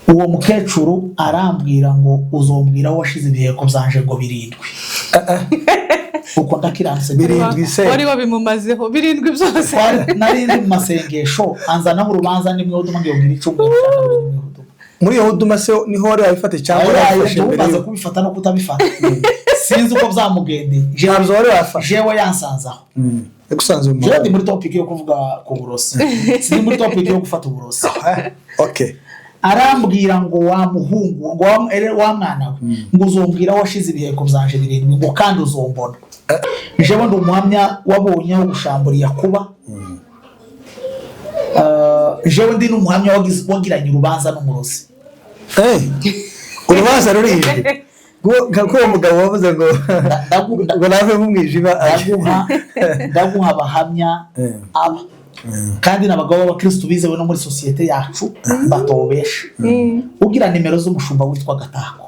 Uwo mukecuru arambwira ngo uzombwira aho washize ibiheko byanje ngo birindwi, uko ndakiranse. Birindwi se? Wari wabimumazeho birindwi byose. Nari ndi mu masengesho, anzanaho urubanza nimwe huduma, ngiye icumi nimwe huduma. Muri iyo huduma se niho wari wabifate cyangwa wari wabifashe mbere? Umaze kubifata no kutabifata sinzi uko byamugendeye. Ntabyo wari wafashe. Jewe yansanzaho. Yagusanze mu Jewe ndi muri topic yo kuvuga ku burozi, sindi muri topic yo gufata uburozi. Okay. Arambwira ngo wa muhungu, ngo wa mwana we, ngo uzombwira aho washize ibiheko byanje birindwi, ngo kandi uzombona. Jewe ndi umuhamya wabonye aho gushamburiya kuba. Jewe ndi n'umuhamya wagiranye urubanza n'umurozi. Urubanza rurihije ko uwo mugabo wavuze ngo ngo nave mu mwijima. Ndaguha abahamya aba kandi ni abagabo b'abakirisitu bizewe no muri sosiyete yacu batobesha. Ugira nimero z'umushumba witwa Gatako.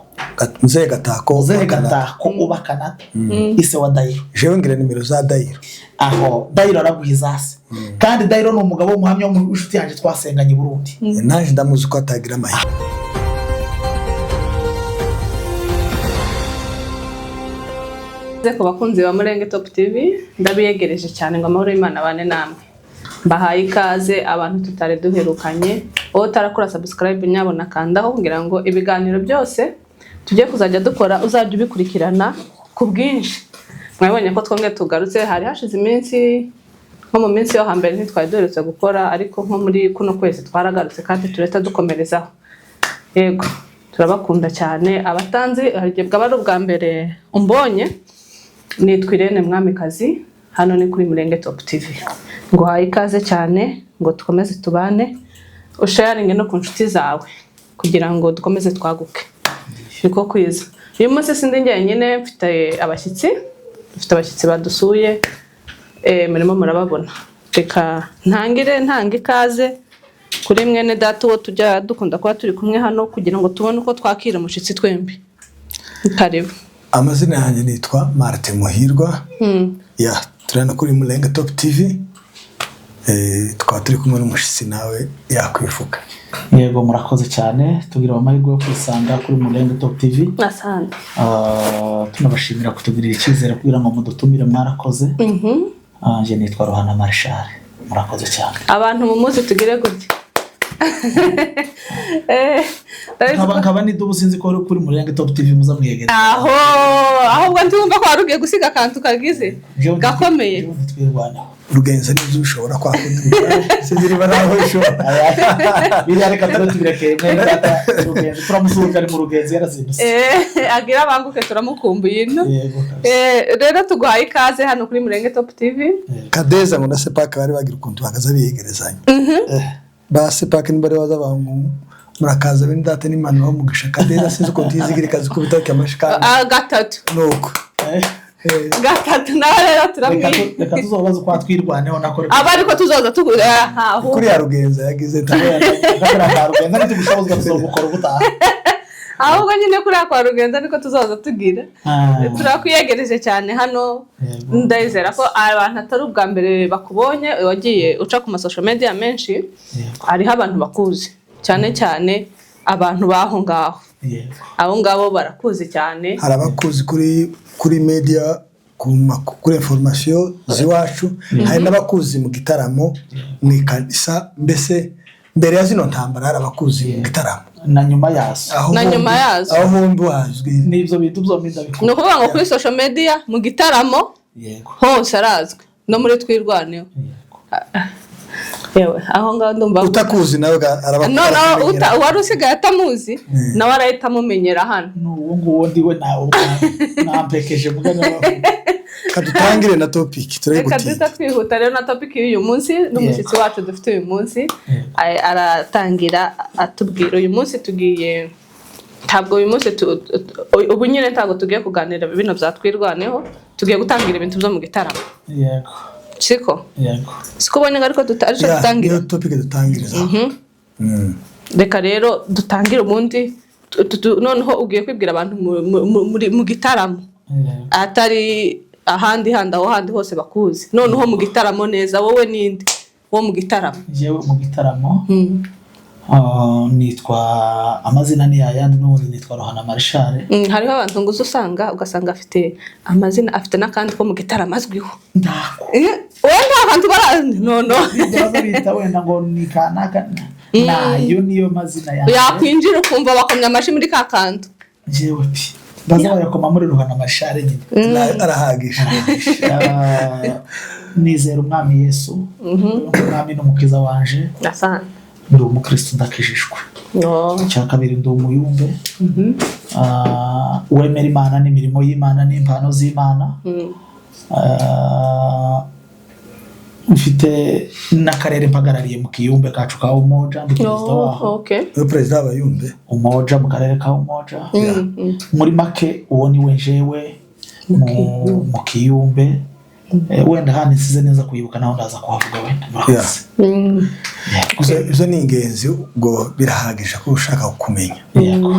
Muzehe Gatako. Muzehe uba Canada. Gatako uba Canada, ise wa Dayiro. Jewe ngira nimero za Dayiro. Aho Dayiro araguha izase, kandi Dayiro ni umugabo w'umuhamya w'inshuti yanjye twasenganye i Burundi. Naje ndamuzi ko atagira amahirwe. Ku bakunzi ba Murenge Top TV, ndabiyegereje cyane ngo amahoro y'Imana abane namwe. Mbahaye ikaze abantu tutari duherukanye. Wowe utarakora subscribe, nyabona kandaho kugira ngo ibiganiro byose tugiye kuzajya dukora uzajya ubikurikirana ku bwinshi. Mwabonye ko twongeye tugarutse, hari hashize iminsi, nko mu minsi yo hambere ntitwari duherutse gukora, ariko nko muri kuno kwezi twaragarutse kandi tureta dukomerezaho. Yego, turabakunda cyane. Abatanzi, hari igihe bwaba ari ubwa mbere umbonye, nitwa Irene Mwamikazi, hano ni kuri Murenge Top TV. Nguhaye ikaze cyane ngo dukomeze tubane, usharinge no ku nshuti zawe kugira ngo dukomeze twaguke, niko kwiza. Uyu munsi sindi njyenyine, mfite abashyitsi, dufite abashyitsi badusuye, murimo murababona. Reka ntangire ntanga ikaze kuri mwene data uwo tujya dukunda kuba turi kumwe hano kugira ngo tubone uko twakira umushyitsi twembi. Karibu. Amazina yanjye nitwa Martin Muhirwa. Ya, turana kuri Murenge Top TV. Tukaba turi kumwe n'umushyitsi, nawe yakwivuga. Yego, murakoze cyane, tugira amahirwe yo kwisanga kuri Murenge Top TV. Asante. Tunabashimira kutugirira icyizere kugira ngo mudutumire, mwarakoze. Njye nitwa Ruhana Marshal, murakoze cyane. Abantu mumuzi tugire gutya. Nkaba n'idubu, sinzi ko kuri Murenge Top TV muza mwiyegera. Aho ahubwo ndumva ko wari ugiye gusiga akantu kagize gakomeye. Jewe ntitwirwanaho. Rugenza n'ibyo ushobora kwakunda, sinzi niba nawe ushobora. Biriya reka tube tubirekeye mwene data Rugenzi, turamusuhuje, ari mu Rugenzi yarazindutse. Agira abanguke, turamukumbuye ino. Yego kabisa. Rero tuguhaye ikaze hano kuri Murenge Top TV. Kadeza ngo na Sepake bari bagira ukuntu bagaza biyegerezanya. Ba Sepake niba ari baza bangu murakaza bene data n'Imana bamugisha. Kadeza sinzi ukuntu yizigira ikazi kubita amashikani. Gatatu. Nuko Gatatu nawe rero turamwiye. Reka tuzobaze uko twirwaneho nako reka. Aba ariko tuzoza aha. Kuri ya Rugenza yagize Rugenza nitugushobozwa tuzogukora ubutaha. Ahubwo nyine kuriya kwa Rugenza niko tuzoza tugira. Turakwiyegereje cyane hano. Ndizera ko abantu atari ubwa mbere bakubonye, wagiye uca ku masosho media menshi. Hariho abantu bakuzi cyane cyane, abantu b'aho ngaho. Abo ngabo barakuzi cyane. Hari abakuzi kuri media, kuri information z'iwacu, hari n'abakuzi mu gitaramo mu ikanisa. Mbese mbere ya zino ntambara hari abakuzi mu gitaramo. Na nyuma yazo. Aho Na nyuma yazo. Aho hombi wazwi. N'ibyo bintu byombi Ni ndabikunda. ukuvuga ngo kuri social media, mu gitaramo, hose arazwi, no muri Twirwaneho. Yewe, aho ngaho ndumva Utakuzi nawe noneho uwari usigaye atamuzi nawe arahita amumenyera hano. N'uwo nguwo ndiwe nawe nampekeje mugani wawe. Kadutangire na topic turebe Reka gutinda. duhita twihuta rero na topic y'uyu munsi n'umushyitsi wacu dufite uyu munsi. Aratangira atubwira uyu munsi tugiye, ntabwo uyu munsi ubu nyine ntabwo tugiye kuganira bino bya Twirwaneho, tugiye gutangira ibintu byo mu gitaramo. Yego. Siko? Yego. Siko ubonye ariko aricyo Ya, dutangira. Niyo topic dutangiriza. Reka rero dutangire ubundi noneho ugiye kwibwira abantu mu gitaramo. Atari ahandi handi, aho handi hose bakuzi, noneho mu gitaramo neza, wowe ninde wo mu gitaramo? Njyewe mu gitaramo Nitwa, amazina ni yayandi n'ubundi, nitwa Ruhana Marshal. Hariho abantu ngo uza usanga, ugasanga afite amazina, afite n'akandi ko mu gitaramo azwiho. Ndako. Wowe nta bantu bara, no. Baza bita wenda ngo ni kanaka, nayo niyo mazina yanjye. Yakwinjira ukumva bakomye amashyi muri ka kantu. Njyewe pi baza bayakoma muri Ruhana Marshal nyine. Arahagije. Nizera Umwami Yesu, Umwami n'Umukiza wanje. Asante. Ndi umukristo, ndakijijwe. Icya kabiri, ndi umuyumbe wemera Imana n'imirimo y'Imana n'impano z'Imana. Mfite n'akarere mpagarariye mu kiyumbe kacu ka Umoja, ndi perezida waho. Niwe perezida w'abayumbe. Umoja, mu karere ka Umoja. Muri make, uwo ni we njewe mu kiyumbe. Wenda hano nsize neza kuyibuka, naho ndaza kuhavuga wenda. Murakoze. Gusa ibyo ni ingenzi, ubwo birahagije ko ushaka kumenya. Yego.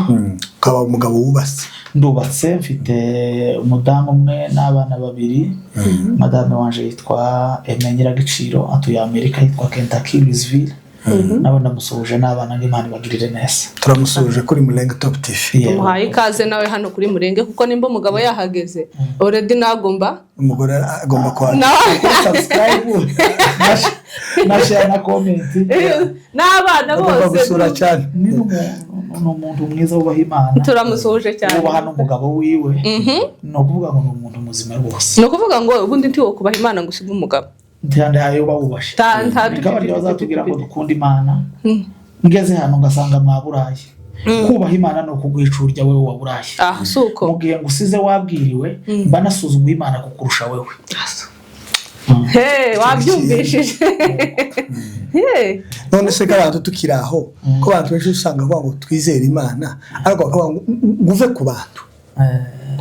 Ukaba umugabo wubatse. Ndubatse, mfite umudamu umwe n'abana babiri. Madame wanje yitwa Aime Nyiragiciro, atuye Amerika, yitwa Kentucky, Louisville. Nawe ndamusuhuje n'abana, ngo Imana ibagirire neza. Turamusuhuje kuri Murenge Top TV. Yego. Tumuhaye ikaze nawe hano kuri Murenge, kuko nimba umugabo yahageze already nagomba Umugore agomba kwandika. Nawe Subscribe na share na comment. N'abana Agomba bose. gusura cyane. Ni umuntu mwiza wubaha Imana, Turamusuhuje cyane. wubaha n'umugabo wiwe. Ni ukuvuga ngo ni umuntu muzima rwose. Ni ukuvuga ngo ubundi ntiwokubaha Imana ngo usige umugabo. Ntiyandahaye uba wubashe. Bikaba ryo bazatubwira ngo dukunde Imana, ngeze hano ngasanga mwaburaye. Kubaha Imana ni ukugwicurya wewe waburaye. Ah, si uko. Mu gihe ngusize wabwiriwe, mba nasuzuguye Imana kukurusha wewe. Hey, wabyumvishije. Hey. None se ko abantu tukiri aho, ko abantu benshi usanga bavuga ngo twizere Imana, ariko bakavuga ngo uve ku bantu,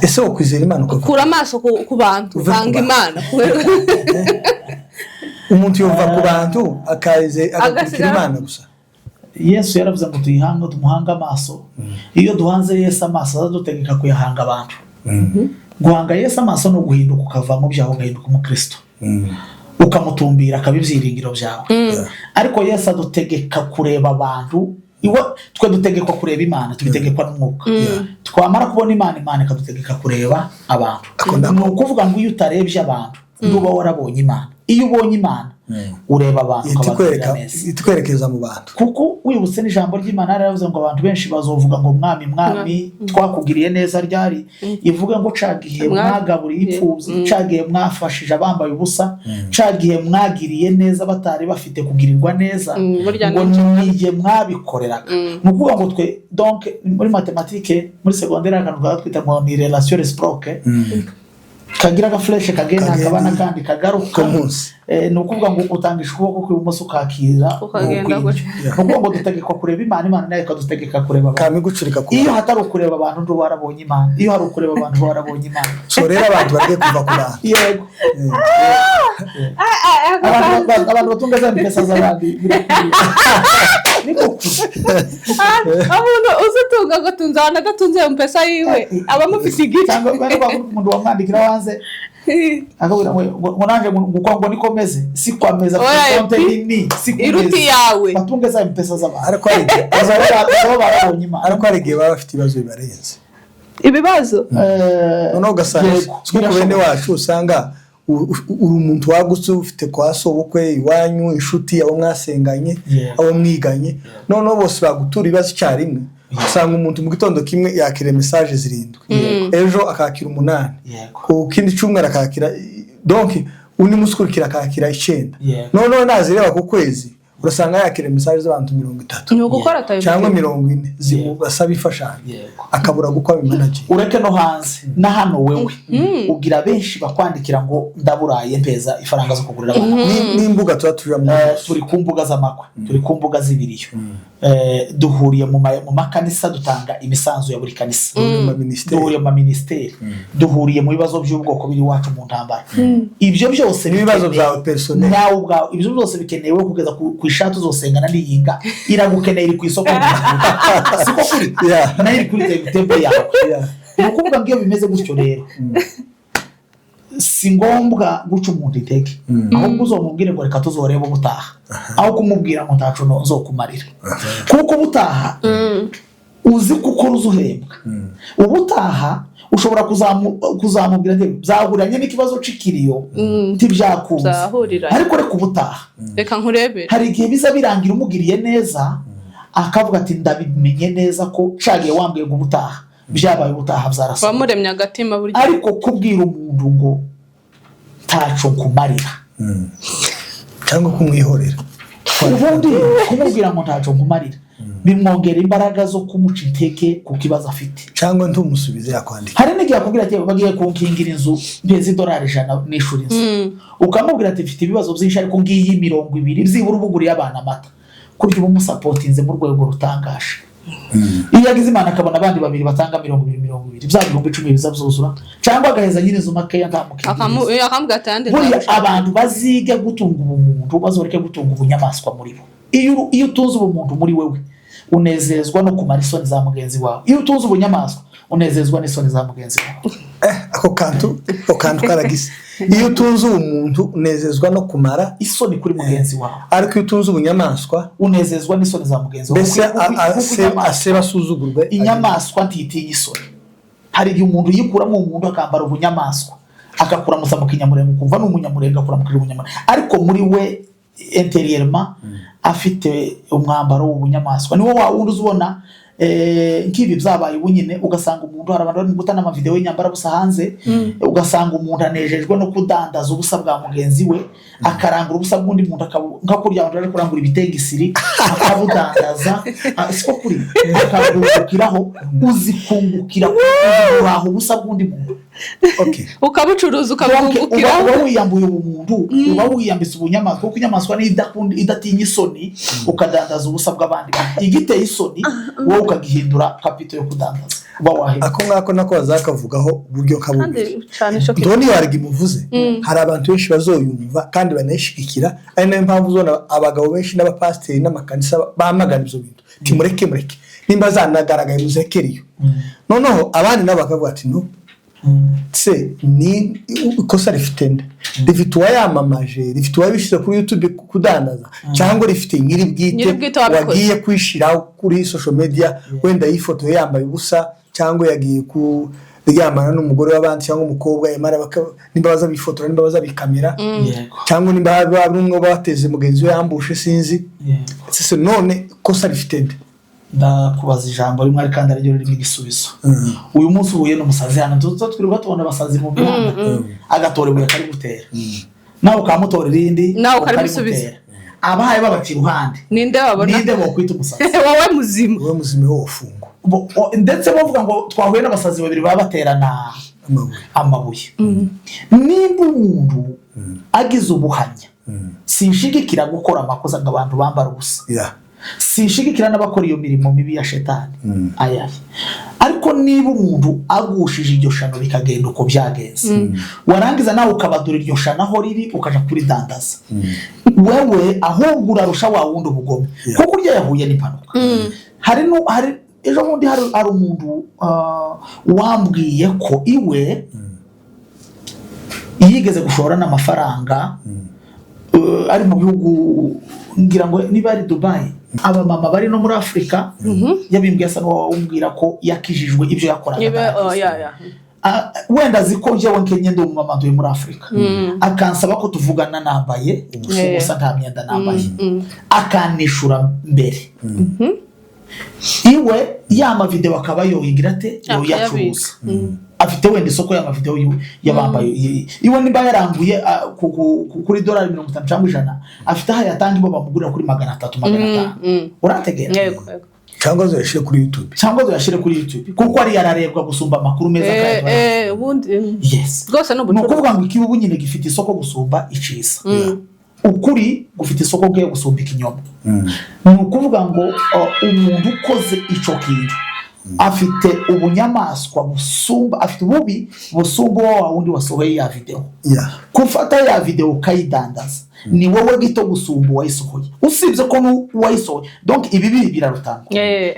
ese wo kwizera Imana ukava Kura amaso ku bantu. Uve ku Hanga bantu. Imana. Umuntu yumva ku bantu akaze agakurikira Imana gusa. Yesu yaravuze ngo tuyihange, tumuhange amaso. Iyo duhanze Yesu amaso, azadutegeka kuyahanga abantu. Guhanga Yesu amaso ni uguhinduka, ukava mu byaha ugahinduka umukristo, ukamutumbira akaba ibyiringiro byawe. Ariko Yesu adutegeka kureba abantu iwe, twe dutegekwa kureba Imana, tubitegekwa n'Umwuka. Twamara kubona Imana, Imana ikadutegeka kureba abantu. Akunda Ni ukuvuga ngo iyo utarebye abantu, ntuba warabonye Imana. Iyo ubonye Imana, ureba abantu ukabagirira neza. Itwerekeza mu bantu. Kuko wibutse n'ijambo ry'Imana, yaravuze ngo abantu benshi bazovuga ngo: "Mwami, Mwami, twakugiriye neza ryari?" Ivuge ngo: "Ca gihe mwagaburiye imfubyi, ca gihe mwafashije abambaye ubusa, ca gihe mwagiriye neza batari bafite kugirirwa neza," Burya ngo ni ni mwabikoraga. Ni ukuvuga ngo twe, donc muri mathématiques, muri secondaire, akantu kaba twita ngo ni relation réciproque, kagira agaflèche kagenda, Kagenda. hakaba n'akandi kagaruka. Ko munsi. Ni ukuvuga ngo utangisha ukuboko kw'ibumoso ukakira Ukagenda ukw'iburyo. gutya. Ni ukuvuga ngo dutegekwa kureba Imana, Imana nayo ikadutegeka kureba abantu. Kame gucurika ku Iyo bantu. hatari ukureba abantu, ntuba warabonye Imana. Iyo hari ukureba abantu, uba warabonye Imana. So rero abantu bagiye kuva ku bantu. Yego. Abantu batunga za mpesa z'abandi birakwiye, niko kuri. Umuntu uzitunga ngo atunze abantu, adatunze iyo mpesa yiwe, aba amufite igice. Cyangwa bari bavuga umuntu wamwandikira wanze, akabwira ngo nanjye ngo niko meze, si kwa meza. Oya, konte nini si ku iruta meza. Iyawe. Batunge za mpesa z'abantu. Ariko hari igihe Bazaba barabonye Imana. Ariko hari igihe baba bafite ibibazo bibarenze. Ibibazo. Noneho ugasanga Yego, si ku bene birashoboka. wacu, usanga uri umuntu wagutse, ufite kwa sobukwe iwanyu, inshuti, abo mwasenganye, abo mwiganye, noneho bose bagutura ibibazo icyarimwe. Usanga umuntu mu gitondo kimwe yakira message zirindwi, ejo akakira umunani, ku kindi cyumweru akakira, donc undi munsi ukurikira akakira icyenda. Noneho nazireba ku kwezi, urasanga yakira message z'abantu 30 Ni ugukora tayo. cyangwa 40 zimubasaba imfashanyo, akabura uko abimanaginga. Ureke no hanze, na hano wewe ugira benshi bakwandikira ngo: "Ndaburaye, mpeza ifaranga zo kugurira abana." N'imbuga tuba tujamo. Turi ku mbuga z'amakwe, turi ku mbuga z'ibiriyo, duhuriye mu makanisa, dutanga imisanzu ya buri kanisa, mu maminisiteri. Duhuriye mu maminisiteri, duhuriye mu bibazo by'ubwoko biri iwacu mu ntambara. Ibyo byose N'ibibazo bikenewe. byawe personnel. Nawe ubwawe, ibyo byose bikenewe kugeza ku ishati uzosengana n'iyinga iragukeneye, iri ku isoko, siko kuri nayo iri kuri table yawe. Ni ukuvuga ngo iyo bimeze gutyo rero, Si ngombwa guca umuntu intege, ahubwo uzomubwire ngo reka tuzorebe ubutaha, aho kumubwira ngo ntaco nzokumarira, kuko ubutaha uzi ko ukora uzuhembwa. Ubutaha ushobora kuzamubwira ati byahuriranye n'ikibazo c'ikiriyo, ntibyakunze. Byahuriranye. Ariko reka ubutaha. Reka nkurebere. Hari igihe biza birangira umugiriye neza, akavuga ati ndabimenye neza ko cagiye wambwiye ngo ubutaha, byabaye ubutaha, byarasohoye. Wamuremye agatima burya. Ariko kubwira umuntu ngo ntaco nkumarira, cyangwa kumwihorera. Ubundi kumubwira ngo ntaco nkumarira bimwongera imbaraga zo kumuca intege ku kibazo afite. Cyangwa ntumusubize, yakwandika. Hari n'igihe akubwira ati bagiye kunkingira inzu, mpeza $100 nishura inzu, ukamubwira ati mfite ibibazo byinshi, ariko ngiyi 20 byibura ubuguriye abana amata, kurya uba umusapotinze mu rwego rutangaje. Iyo yagize Imana akabona abandi babiri batanga 20 20, bya 10,000 biza byuzura, cyangwa agaheza nyiri inzu makeya ntamukingira inzu. Akamubwira ati ayandi Buriya nzagushaka. abantu bazige gutunga ubumuntu, bazoreke gutunga ubunyamaswa muri bo. Iyo utunze ubumuntu muri wewe, unezezwa no kumara isoni za mugenzi wawe. Iyo utunze ubunyamaswa, unezezwa n'isoni za mugenzi wawe. Ako kantu karagize. Iyo utunze ubumuntu, unezezwa no kumara isoni kuri mugenzi wawe. Ariko iyo utunze ubunyamaswa, unezezwa n'isoni za mugenzi wawe. Mbese Kuko aseba, asuzugurwe. Inyamaswa ntitinya isoni. Hari igihe umuntu yikuramo umuntu akambara ubunyamaswa, akakuramutsa mu Kinyamurenga ukumva ni Umunyamurenga, akuramukira Umunyamurenga, ariko muri we intérieurement afite umwambaro w'ubunyamaswa. Niwo wa wundi uzubona nk'ibi byabaye ubu nyine, ugasanga umuntu, hari abantu bari gutana amavideo y'inyambara busa hanze, ugasanga umuntu anejejwe no kudandaza ubusa bwa mugenzi we, akarangura ubusa bw'undi muntu, nka kurya abantu bari kurangura ibitengisiri akabudandaza. Ah, siko kuri akabwungukiraho. Uzi kungukira, uzi guhaha ubusa bw'undi muntu? Ukabucuruza, Donc, uba ukabwungukiraho. uba wiyambuye ubumuntu, uba wiyambitse ubunyamaswa, kuko inyamaswa niyo idatinya isoni. Ukadandaza ubusa bw'abandi bantu, igiteye isoni wowe ukagihindura capital yo kudandaza, uba wahera. Ako ngako nako bazakavugaho uburyo Kandi kabubiri. cyane cyo. Ndabona iyo warga imuvuze, hari abantu benshi bazoyumva kandi banayishigikira, ari nayo mpamvu uzabona abagabo benshi n'abapasiteri n'amakanisa bamagana ibyo bintu, ati mureke, mureke, nimba zanagaragaye muzerekere iyo. Noneho abandi nabo bakavuga ati no se ni ikosa rifite nde? Rifite uwayamamaje, rifite uwabishyize kuri YouTube kudandaza, cyangwa rifite nyiri bwite Nyir'ubwite wabikoze. wagiye kwishyira kuri social media, wenda yifotoye yambaye ubusa, cyangwa yagiye kuryamana n'umugore w'abandi cyangwa umukobwa, yamara nimba baza bifotora, nimba baza bikamera, cyangwa nimba hari umwe bateze mugenzi we yambushe, sinzi. Se none kosa rifite nde? Ndakubaza ijambo rimwe ariko kandi ariryo ririmo igisubizo. Uyu munsi uhuye n'umusazi hano, tuza twirirwa tubona abasazi mu mihanda, agatora ibuye akarigutera, nawe ukamutora irindi, Nawe ukarimusubiza. ukarimutera, abahaye babaca iruhande. Ninde wabona? Ninde bokwita umusazi? Wowe muzima. Wowe muzima wo ufungwa. Ndetse bavuga ngo twahuye n'abasazi babiri baba baterana amabuye. Amabuye. Nimba umuntu agize ubuhanya, sinshigikira gukora amakosa ngo abantu bambara ubusa, sinshigikira n'abakora iyo mirimo mibi ya shetani ayaye, ariko niba umuntu agushije iryo shano bikagenda uko byagenze, warangiza nawe ukabadura iryo shano aho riri, ukaja kuridandaza, wewe ahubwo urarusha wa wundi ubugome, kuko urya yahuye n'impanuka. Hari nu, hari ejo bundi hari umuntu wambwiye ko iwe yigeze gushora n'amafaranga, ari mu bihugu, ngira ngo niba ari Dubai, abamama bari no muri Afurika. Yabimbwiye asa n'uwambwira ko yakijijwe, ibyo yakoraga Niba oh, atarakize. ya. Ah, wenda azi ko njyewe nkenye ndi umumama ntuye muri Afurika, akansaba ko tuvugana nambaye ubusa, ubusa, nta myenda nambaye, akanishura mbere iwe ya mavideo akaba yoyigira ate, yoyacuruza. Afite wenda isoko y'amavideo y'abambaye iwe, nimba yaranguye kuri $50 cyangwa 100, afite aho ayatanga, ibo bamugurira kuri 300, 500. Urategera? Yego. Cyangwa zayashyire kuri YouTube. Cyangwa zuyashyire kuri YouTube, kuko ari yararebwa gusumba amakuru meza kandi Ubundi yes. Rwose ni Ni ubucuruzi. ukuvuga ngo ikibi nyine gifite isoko gusumba iciza, ukuri gufite isoko bwe gusumba ikinyoma. Ni ukuvuga ngo umuntu ukoze ico kintu Afite ubunyamaswa busumba, afite ububi busumba uwo wa wundi wasohoye ya videwo. Gufata ya videwo ukayidandaza, ni wowe gito gusumba uwayisohoye, usibye ko n'uwayisohoye, donc ibibi birarutangwa.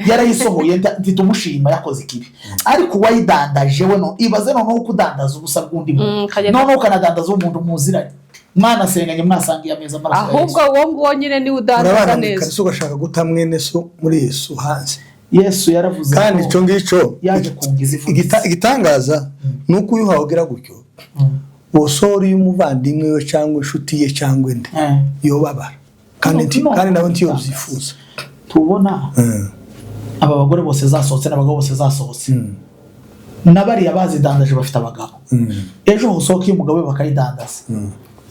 Yarayisohoye, ntitumushima, yakoze ikibi, ariko uwayidandaje we, no ibaze noneho kudandaza ubusa bw'undi muntu, noneho ukanadandaza umuntu muziranye, mwanasenganye, mwasangiye ameza, amaraso ya Ahubwo Yesu. uwo nguwo nyine niwe udandaza Murabana mu neza. ikanisa, ugashaka guta mwene so muri Yesu hanze. Yesu yaravuze Kandi ngo icyo ngicyo yaje kungiza ivunitse. Igitangaza ni uko iyo uhawugira gutyo, wosora iyo umuvandimwe we cyangwa inshuti ye cyangwa indi yobabara kandi No, no. kandi nawe ntiyobyifuza. Tubona aba bagore bose zasohotse n'abagabo bose zasohotse, n'abariya bazidandaje bafite abagabo. Ejo husohoka iyo umugabo we bakayidandaza,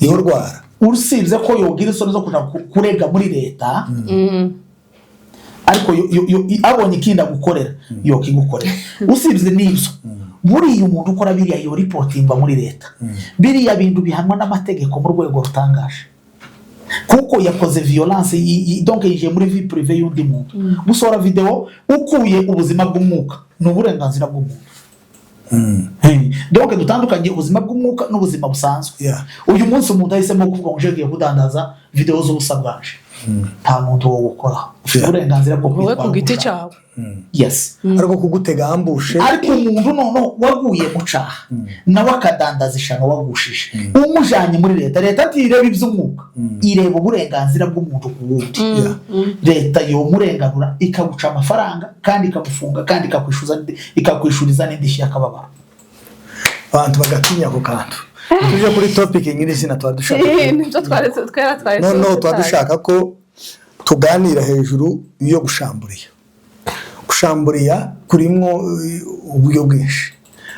Yorwara. Usibye ko yogira isoni zo kuja kurega muri leta, ariko abonye ikindi agukorera, yokigukorera. Usibye n'ibyo, buriya umuntu ukora biriya yoripotingwa muri leta. Biriya bintu bihanwa n'amategeko mu rwego rutangaje, kuko yakoze violence, donc yinjiye muri vie privée y'undi muntu. Gusohora video ukuye ubuzima bw'umwuka ni uburenganzira bw'umuntu. Donc dutandukanye ubuzima bw'umwuka n'ubuzima busanzwe. Uyu munsi umuntu ahisemo kuvuga ngo ngiye kudandaza video z'ubusa bwanje, nta muntu wo gukora ufite uburenganzira bwo Wowe kwitwara ku giti uko ushaka. cyawe. Yes. Ariko kugutega ambushe. Ariko umuntu noneho waguye mu caha nawe akadandaza ishano wagushije, umujanye muri leta, leta ntireba iby'umwuka, ireba uburenganzira bw'umuntu ku wundi. Leta yomurenganura, ikaguca amafaranga kandi ikamufunga kandi ikakwishuriza n'indishyi y'akababaro. Abantu bagatinya ako kantu. Tuje kuri topic nyirizina tuba dushaka. Nibyo twari twera twari. Noneho tuba dushaka ko tuganira hejuru yo gushamburiya. Gushamburiya kurimwo uburyo bwinshi.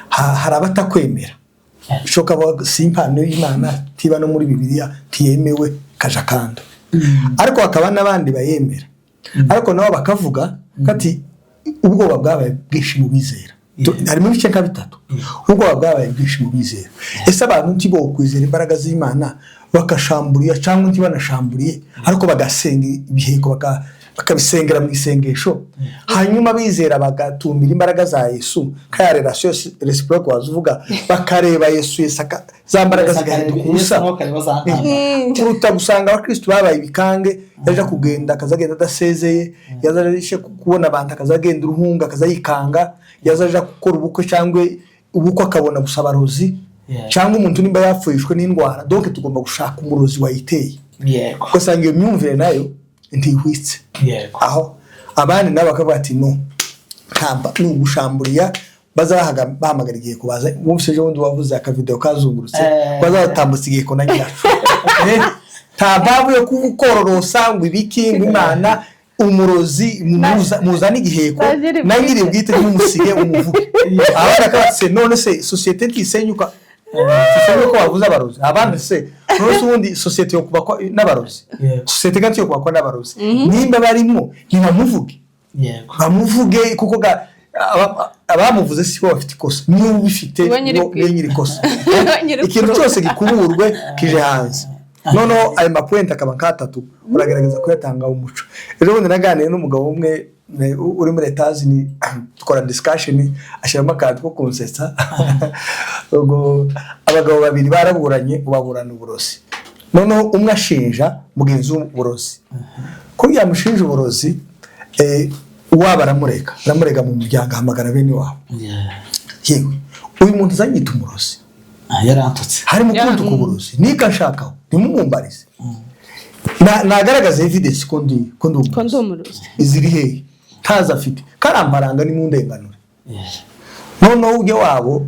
Hari abatakwemera, bishoboka si impano y'Imana, tiba no muri Bibiliya tiyemewe kaja kando, ariko hakaba n'abandi bayemera, ariko nabo bakavuga kati ubwoba bwabaye bwinshi mu bizera. Harimo ibice nka bitatu. Ubwoba bwabaye bwinshi mu bizera. Ese abantu ntibokwizera imbaraga z'Imana bakashamburiya, cyangwa ntibanashamburiye ariko bagasenga ibiheko, bakabisengera mu isengesho, hanyuma bizera bagatumbira imbaraga za Yesu, ka relation réciproque wazuvuga, bakareba Yesu, Yesu za mbaraga zigahinduka ubusa, Yesu nawe akareba za ntambara. Kuruta gusanga abakristu babaye ibikange, yaje kugenda akaza agenda adasezeye, yaza aje kubona abantu akaza agenda uruhunga, akaza yikanga, yaza aje gukora ubukwe cyangwa ubukwe akabona gusa abarozi, cyangwa umuntu nimba yapfushwe n'indwara, donc tugomba gushaka umurozi wayiteye. Ugasanga iyo myumvire nayo ntihwitse. Aho abandi nabo bakavuga ati no, ntamba ni ugushamburiya, baza bahamagara igihe kubaza. Wumvise ejo bundi wavuze akavideo kazungurutse, baza batambutse igihe na nyiraco. Nta mpamvu yo kororosa ngo ibiki, ngo Imana, umurozi, muzane igiheko. Na nyiri Na nyiri bwite. bwite ntimumusige, umuvuge. Abandi akaba se none se sosiyete ntisenyuka, ntisenyuka ko wavuze abarozi? Abandi se none se ubundi sosiyete yo kubakwa n'abarozi? Sosiyete kandi yo kubakwa n'abarozi, nimba barimo ntibamuvuge. Bamuvuge kuko abamuvuze si bo bafite ikosa, niba ubifite Niwe nyiri bwite. Niwe nyiri ikosa. Nyiri Ikintu kuruka. cyose gikuburwe kije hanze. Noneho ayo mapoints akaba nk'atatu, uragaragaza kuyatanga umuco. Ejo bundi naganiye n'umugabo umwe uri muri Etazini, dukora discussion, ashyiramo akantu ko kunsetsa. Ubwo abagabo babiri baraburanye, baburana uburozi. Noneho umwe ashinja mugenzi we uburozi. Ko yamushinja uburozi, uwaba aramurega mu muryango, ahamagara bene wabo: "Yewe, uyu muntu azanyita umurozi." Ah, yarantutse. Harimo kuntuka uburozi, nika nshakaho ntimumumbarize. Nagaragaza evidence ko ndi Ko ndi umurozi. umurozi. Iziri hehe? Ntazo afite, karamparanga, ni mu ndenganure. Noneho ujye wabo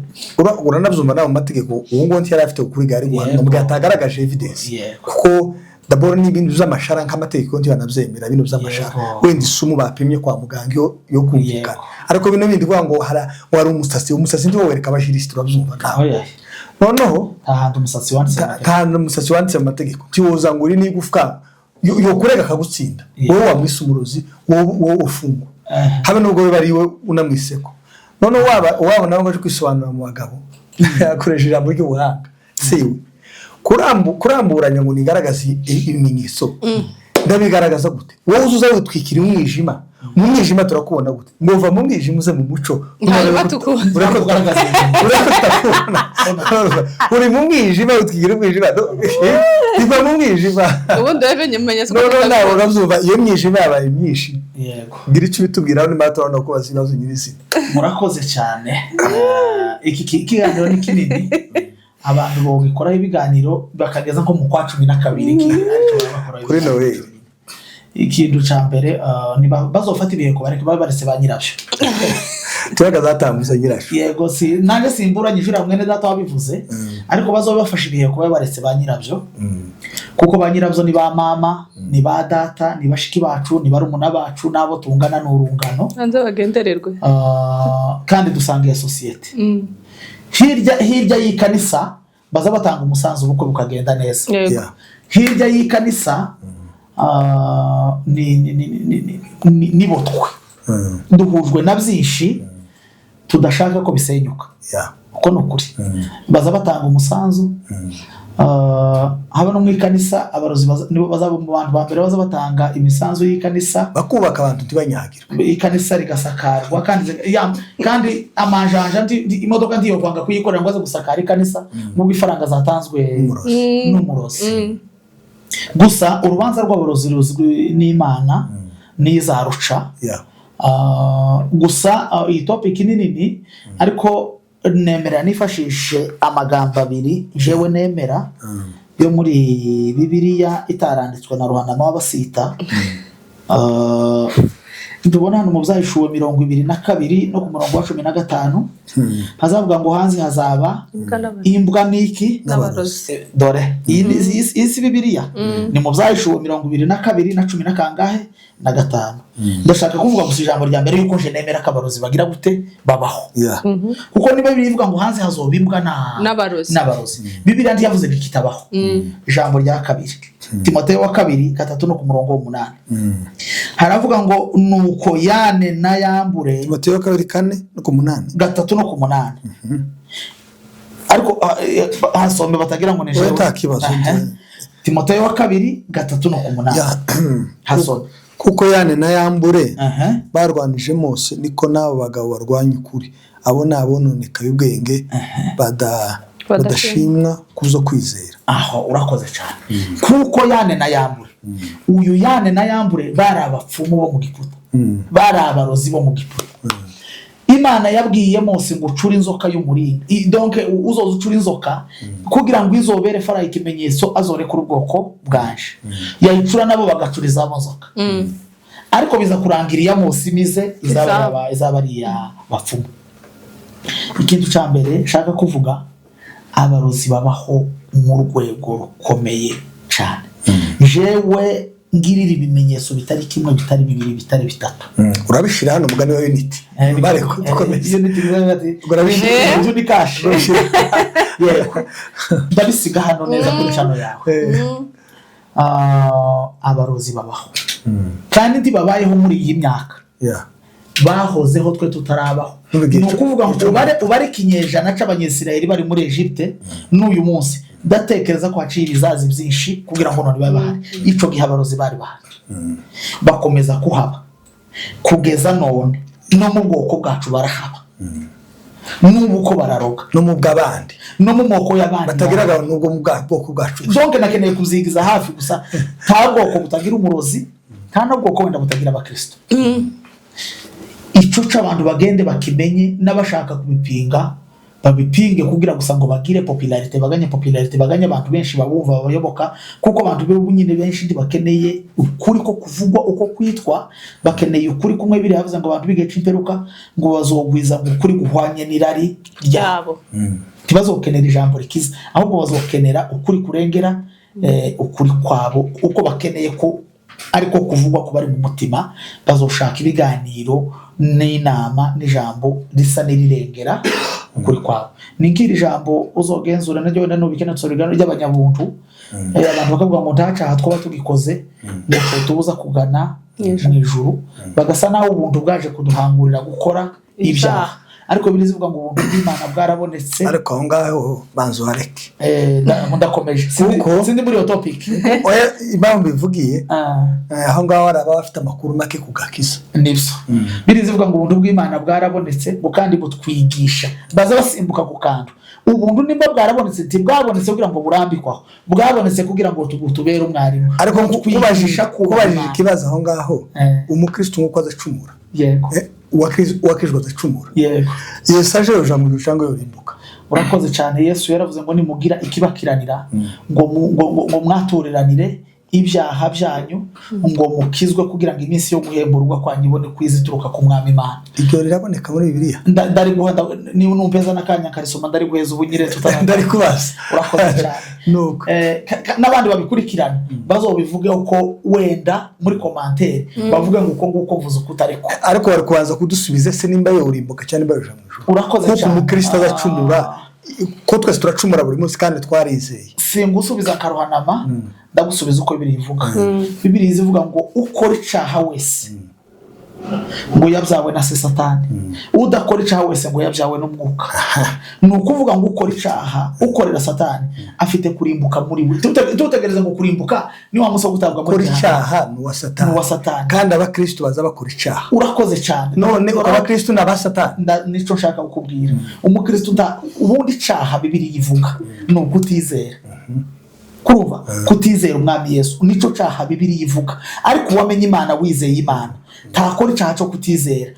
uranabyumva nawe mu mategeko, ubu ngubu ntiyari afite ukuri gari guhanwa mu gihe atagaragaje evidence. Kuko d'abord ni ibintu by'amashara, nk'amategeko ntibanabyemera ibintu by'amashara. Wenda isumu bapimye kwa muganga yo kumvikana, ariko bino bindi kuvuga ngo hari umusatsi ntiwowereka abajirisiti, urabyumva nawe. Oya. Noneho Nta hantu umusatsi wanditse mu mategeko. Nta umusatsi wanditse mu mategeko. Ntiwoza ngo uri n'igufwa yo kurega akagutsinda. Wowe wamwise umurozi, wowe ufungwa, habe nubwo we ari we unamwiseko. Noneho waba nawe ngo aje kwisobanura mu bagabo, akoresha ijambo ry'ubuhanga: siwe kuramburanya ngo nigaragaze ibimenyetso. Ndabigaragaza gute? Wowe uza witwikira umwijima, mu mwijima turakubona gute? Ngo va mu mwijima uze mu muco. Hanyuma tukubona. Urako tutakubona. Uri mu mwijima, witwikira umwijima. Iva mu mwijima. Ubundi rero nyimenyetso. Noneho nawe urabyumva, iyo mwijima yabaye myinshi. Yego. Ngira icyo ubitubwiraho nimba turabona ko bazi ibibazo nyirizina. Murakoze cyane. Iki kiganiro ni kinini, abantu bogikoraho ibiganiro bakageza nko mu kwa 12, ariko baba bakoraho Kuri ibiganiro. Noheli. Ikintu cya mbere, bazofata ibiheko bareke babe baretse ba nyirabyo. Turagazatambutsa nyirasho. Yego, si nanjye simburanyije uriya mwene data wabivuze, ariko bazobe bafashe ibiheko babe baretse ba nyirabyo, kuko ba nyirabyo ni ba mama, ni ba data, ni bashiki bacu, ni barumuna bacu, n'abo tungana n'urungano. Hanze bagendererwe. Kandi dusangiye sosiyete. Hirya hirya y'ikanisa baza batanga umusanzu, ubukwe bukagenda neza. Yego. Hirya y'ikanisa, ni botwe duhujwe na byinshi tudashaka ko bisenyuka. Uko ni ukuri, baza batanga umusanzu. Haba no mu ikanisa, abarozi nibo bazaba mu bantu ba mbere baza batanga imisanzu y'ikanisa. Bakubaka abantu ntibanyagirwe. Ikanisa rigasakarwa kandi kandi amanjanja imodoka ntiyokwanga kuyikorera ngo aze gusakara ikanisa nubwo ifaranga zatanzwe N'umurozi. N'umurozi. Gusa urubanza rw'abarozi ruzwi n'Imana n'izaruca. Gusa iyi topic ni nini, ariko nemera nifashishe amagambo abiri jewe nemera yo muri Bibiliya itaranditswe na Ruhanama w'Abasita. Tubona hano mu Byahishuwe 22 no ku murongo wa 15, hazavuga ngo hanze hazaba Imbwa n'abarozi. Imbwa n'iki? N'abarozi. Dore iyi si Bibiliya, ni mu Byahishuwe 22 na cumi na kangahe na gatanu. Ndashaka kuvuga gusa ijambo rya mbere yuko nje nemera ko abarozi bagira gute? Babaho. Kuko niba Bibiliya ivuga ngo hanze hazoba imbwa N'abarozi. N'abarozi, Bibiliya ntiyavuze ngo ikitabaho. Ijambo rya kabiri, Timoteyo wa kabiri 3 no ku murongo w'8, haravuga ngo nuko Yane na Yambure. Timoteyo kabiri 4 no ku 8. 3 no ku 8, ariko hasome batagira ngo ni Oya, jewe. nta kibazo. Aha. Timoteyo wa kabiri 3 no ku 8. Hasome. Kuko Yane na Yambure Aha. barwanije Mose, niko n'abo bagabo barwanya ukuri. Abo ni abononekaye ubwenge, badashimwa kuzo kwizera. Aho urakoze cyane. Kuko Yane na Yambure, uyu Yane na Yambure bari abapfumu bo mu Giputa, bari abarozi bo mu Giputa. Imana yabwiye Mose ngo ucure inzoka y'umuringa. Donc uzoza ucura inzoka kugira ngo izobere Farawo ikimenyetso, azorekure ubwoko bwanje. Yayicura, nabo bagacura izabo nzoka, ariko biza kurangira iya Mose imize izaba Izabo. Izaba ari iya bapfumu. Ikintu cya mbere nshaka kuvuga, abarozi babaho mu rwego rukomeye cyane. Jewe ngirira ibimenyetso bitari kimwe, bitari bibiri, bitari bitatu. Urabishyira hano umugani wa Unity bare dukomeze. Unity bivuga ati, Urabishyira. inzu ni cash. Yego, ndabisiga hano neza kuri channel yawe. Abarozi babaho, kandi ntibabayeho muri iyi myaka, bahozeho twe tutarabaho. N'ubugihe Ni ukuvuga ngo ubare ikinyejana c'Abanyisirayeli bari muri Egypte n'uyu munsi, ndatekereza ko haciye ibizazi byinshi kugira ngo none babe bahari. Ico gihe abarozi bari bahari, bakomeza kuhaba kugeza none. No mu bwoko bwacu barahaba n'ubu ko bararoga. No mu bw'abandi. No mu moko y'abandi. Batagira nubwo mu bwoko bwacu. Donc nakeneye kubyigiza hafi gusa, nta bwoko butagira umurozi, nta n'ubwoko wenda butagira abakristo. Ico c'abantu bagende bakimenye, n'abashaka kubipinga babipinge kugira gusa ngo bagire popularité, baganye popularité, baganye abantu benshi babumva, babayoboka, kuko abantu b'ubu nyine benshi ntibakeneye ukuri ko kuvugwa uko kwitwa, bakeneye ukuri kumwe. Biri yavuze ngo abantu b'igihe c'imperuka ngo bazogwiza ngo ukuri guhwanye n'irari ryabo. Ryabo. Ntibazokenera ijambo rikiza, ahubwo bazokenera ukuri kurengera ukuri kwabo, uko bakeneye ko ariko kuvugwa ku bari mu mutima. Bazoshaka ibiganiro n'inama n'ijambo risa n'irirengera ukuri kwabo. Ni nk'iri jambo uzogenzura naryo wenda nubikene tusobanura ry'abanyabuntu. Abantu bakavuga ngo nta caha twaba tugikoze ngo tubuza kugana mu ijuru, bagasa naho ubuntu bwaje kuduhangurira gukora ibyaha. Ariko Bibiliya ivuga ngo ubuntu bw'Imana bwarabonetse. Ariko aho ngaho banza uhareke. Ndakomeje. Sindi muri iyo topic. Oya, impamvu bivugiye, Ah. aho ngaho hari ababa bafite amakuru make ku gakiza. Nibyo, Bibiliya ivuga ngo ubuntu bw'Imana bwarabonetse, ngo kandi butwigisha. Baza basimbuka ku kantu. Ubuntu nimba bwarabonetse, ntibwabonetse kugira ngo burambikwaho, bwabonetse kugira ngo tubere umwarimu. Ariko Butwigisha kubaha kubajije Imana. ikibazo aho ngaho, umukristo nk'uko azacumura, uwakijwe azacumura, Yesu aje yoja mu ijuru cyangwa yorimbuka? Urakoze cyane. Yesu yaravuze ngo nimugira ikibakiranira, ngo mwatureranire ibyaha byanyu, ngo mukizwe, kugira ngo iminsi yo guhemburwa kwanyu ibone kwiza ituruka ku Mwami Imana. Iryo riraboneka muri Bibiliya? Ndariguha, niba numpeza n'akanya nkarisoma, ndariguheza ubu nyine tutara. Ndarikubaza. Urakoze cyane. Nuko N'abandi babikurikirana bazobivugeho ko wenda muri commentaire bavuge ngo uko nguko mvuze uko utariko. Ariko bari kubanza kudusubiza se nimba yorimbuka cyangwa nimba yoja mu ijuru. Urakoze Kuko cyane. umukristo azacumura, ko twese turacumura buri munsi kandi twarizeye. Singusubiza akaruhanama, ndagusubiza uko Bibiliya ivuga. Bibiliya ivuga ngo ukora icaha wese ngo yabyawe na se Satani, udakora icaha wese ngo yabyawe n'Umwuka. Ni ukuvuga ngo ukora icaha, ukorera Satani, afite kurimbuka muri we. Tutegereze ngo kurimbuka ni wa munsi wo gutabwa muri Ukora gehinomu. icyaha ni uwa Satani. Ni uwa Satani. Kandi abakristo baza bakora icyaha. Urakoze cyane. None abakristo ni aba Satani? Nico nshaka kukubwira. Umukristo ubundi icaha Bibiliya ivuga ni ukutizera. Kurumva, kutizera Umwami Yesu nico caha Bibiliya ivuga. Ariko uwamenye Imana, wizeye Imana, ntakora icaha cyo kutizera.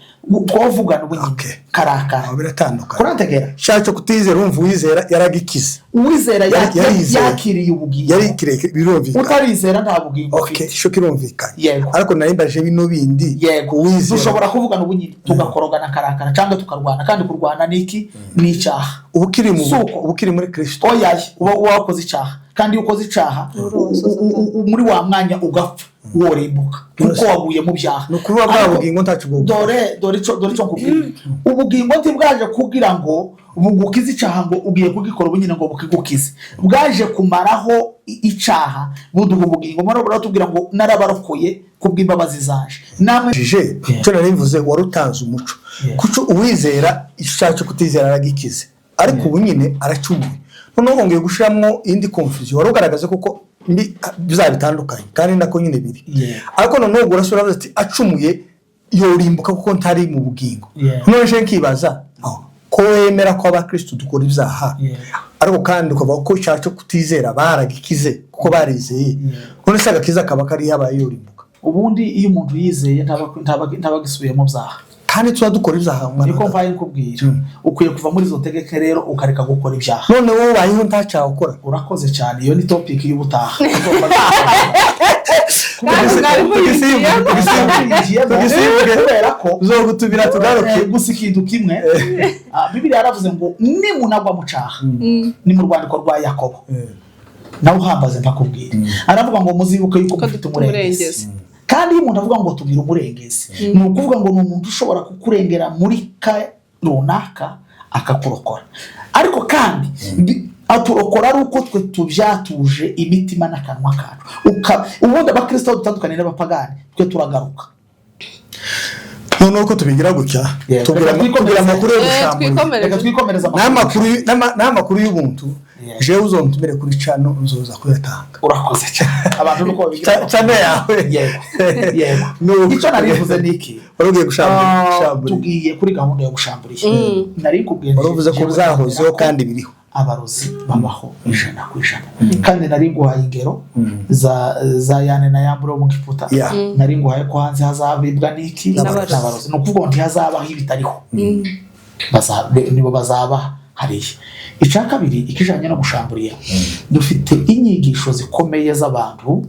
Twavugana ubu nyine karakara. Aho biratandukanye. Kurantegera. Icyaha cyo kutizera, wumva uwizera yaragikize. Uwizera Yarizeye. yakiriye ubugingo. Yari kirekire, birumvikana. Utarizera nta bugingo Okay, ufite. Cyo kirumvikana. Yego. Ariko nari mbaje bino bindi. Yego. Uwizera Dushobora kuvugana ubu nyine tugakorogana karakara cyangwa tukarwana, kandi kurwana ni iki? Ni icyaha. Uba ukiri mu Suko. uba ukiri muri Kristo. Oya, uba wakoze icyaha, kandi iyo ukoze icyaha muri wa mwanya ugapfa, worimbuka kuko waguye mu byaha. Ni ukuvuga bwa Ariko bugingo ntacu bwo. Dore icyo nkubwira: ubugingo ntibwaje kugira ngo bugukize icyaha, ngo ugiye kugikora ubu nyine ngo bukigukize. Bwaje kumaraho icyaha, buduha ubugingo. Muri buratubwira ngo narabarokoye kubw'imbabazi zanje namwe. Jije icyo nari mvuze, wari utanze umuco. Kuko uwizera, icyaha cyo kutizera aragikize, ariko ubu nyine aracumuye. Noneho wongeye gushyiramo indi confusion wari ugaragaza kuko mbi bizaba bitandukanye, kandi nako nyine biri. Ariko noneho ubwo urasubira uravuze ati acumuye yorimbuka kuko ntari mu bugingo. Noneho nje nkibaza, aho, ko wemera ko abakristo dukora ibyaha, ariko kandi ukavuga ko icyaha cyo kutizera baragikize kuko barizeye, none se agakiza kaba kari yabaye yorimbuka? Ubundi iyo umuntu yizeye ntaba agisubiye mu byaha. Kandi tuba dukora ibyaha, mwana Niko wa mbaye nkubwira, ukwiye kuva muri izo tegeke rero, ukareka gukora ibyaha. None wowe ubayeho ntacyaha ukora? Urakoze cyane, iyo ni topic y'ubutaha. Kandi mwari muyigiyemo. Tugisimbuke. Kubera ko Uzogutubira tugaruke. Gusa ikintu kimwe, Bibiliya yaravuze ngo nimunagwa mu cyaha, ni mu rwandiko rwa Yakobo, nawe uhambaze mpakubwira, aravuga ngo muzibuke yuko Ko mufite dufite umurengezi. umurengezi. Kandi iyo umuntu avuga ngo tubwire umurengezi, ni ukuvuga ngo ni umuntu ushobora kukurengera muri ka runaka akakurokora. Ariko kandi aturokora ari uko twe tubyatuje imitima n'akanwa kacu. Ubundi abakristo aho dutandukanye n'abapagani, twe turagaruka. Noneho uko tubigira gutya, tubwira Reka twikomereze. tubwira amakuru yo gushambura. Twikomereze. Reka twikomereze amakuru. N'amakuru y'ubuntu. Jewe uzontumire kuri channel, nzoza kuyatanga. Urakoze cyane. Abantu nuko babigira. Channel yawe. Yego. Nuko. Icyo narivuze ni iki? Wari ugiye gushambura. Ah, Gushambura. tugiye kuri gahunda yo gushamburiye. Nari nkubwiye Wari uvuze ko jewe bizahozeho nemera ko kandi biriho. abarozi babaho 100%. Kandi nari nguhaye ingero za Yane na Yambure wo mu Giputa. Nari nguhaye ko hanze hazabibwa n'iki? N'abarozi. N'abarozi. Ni ukuvuga ngo ntihazabaho ibitariho. Nibo bazaba hariya. Icya kabiri, ikijanye no gushamburiya, dufite inyigisho zikomeye z'abantu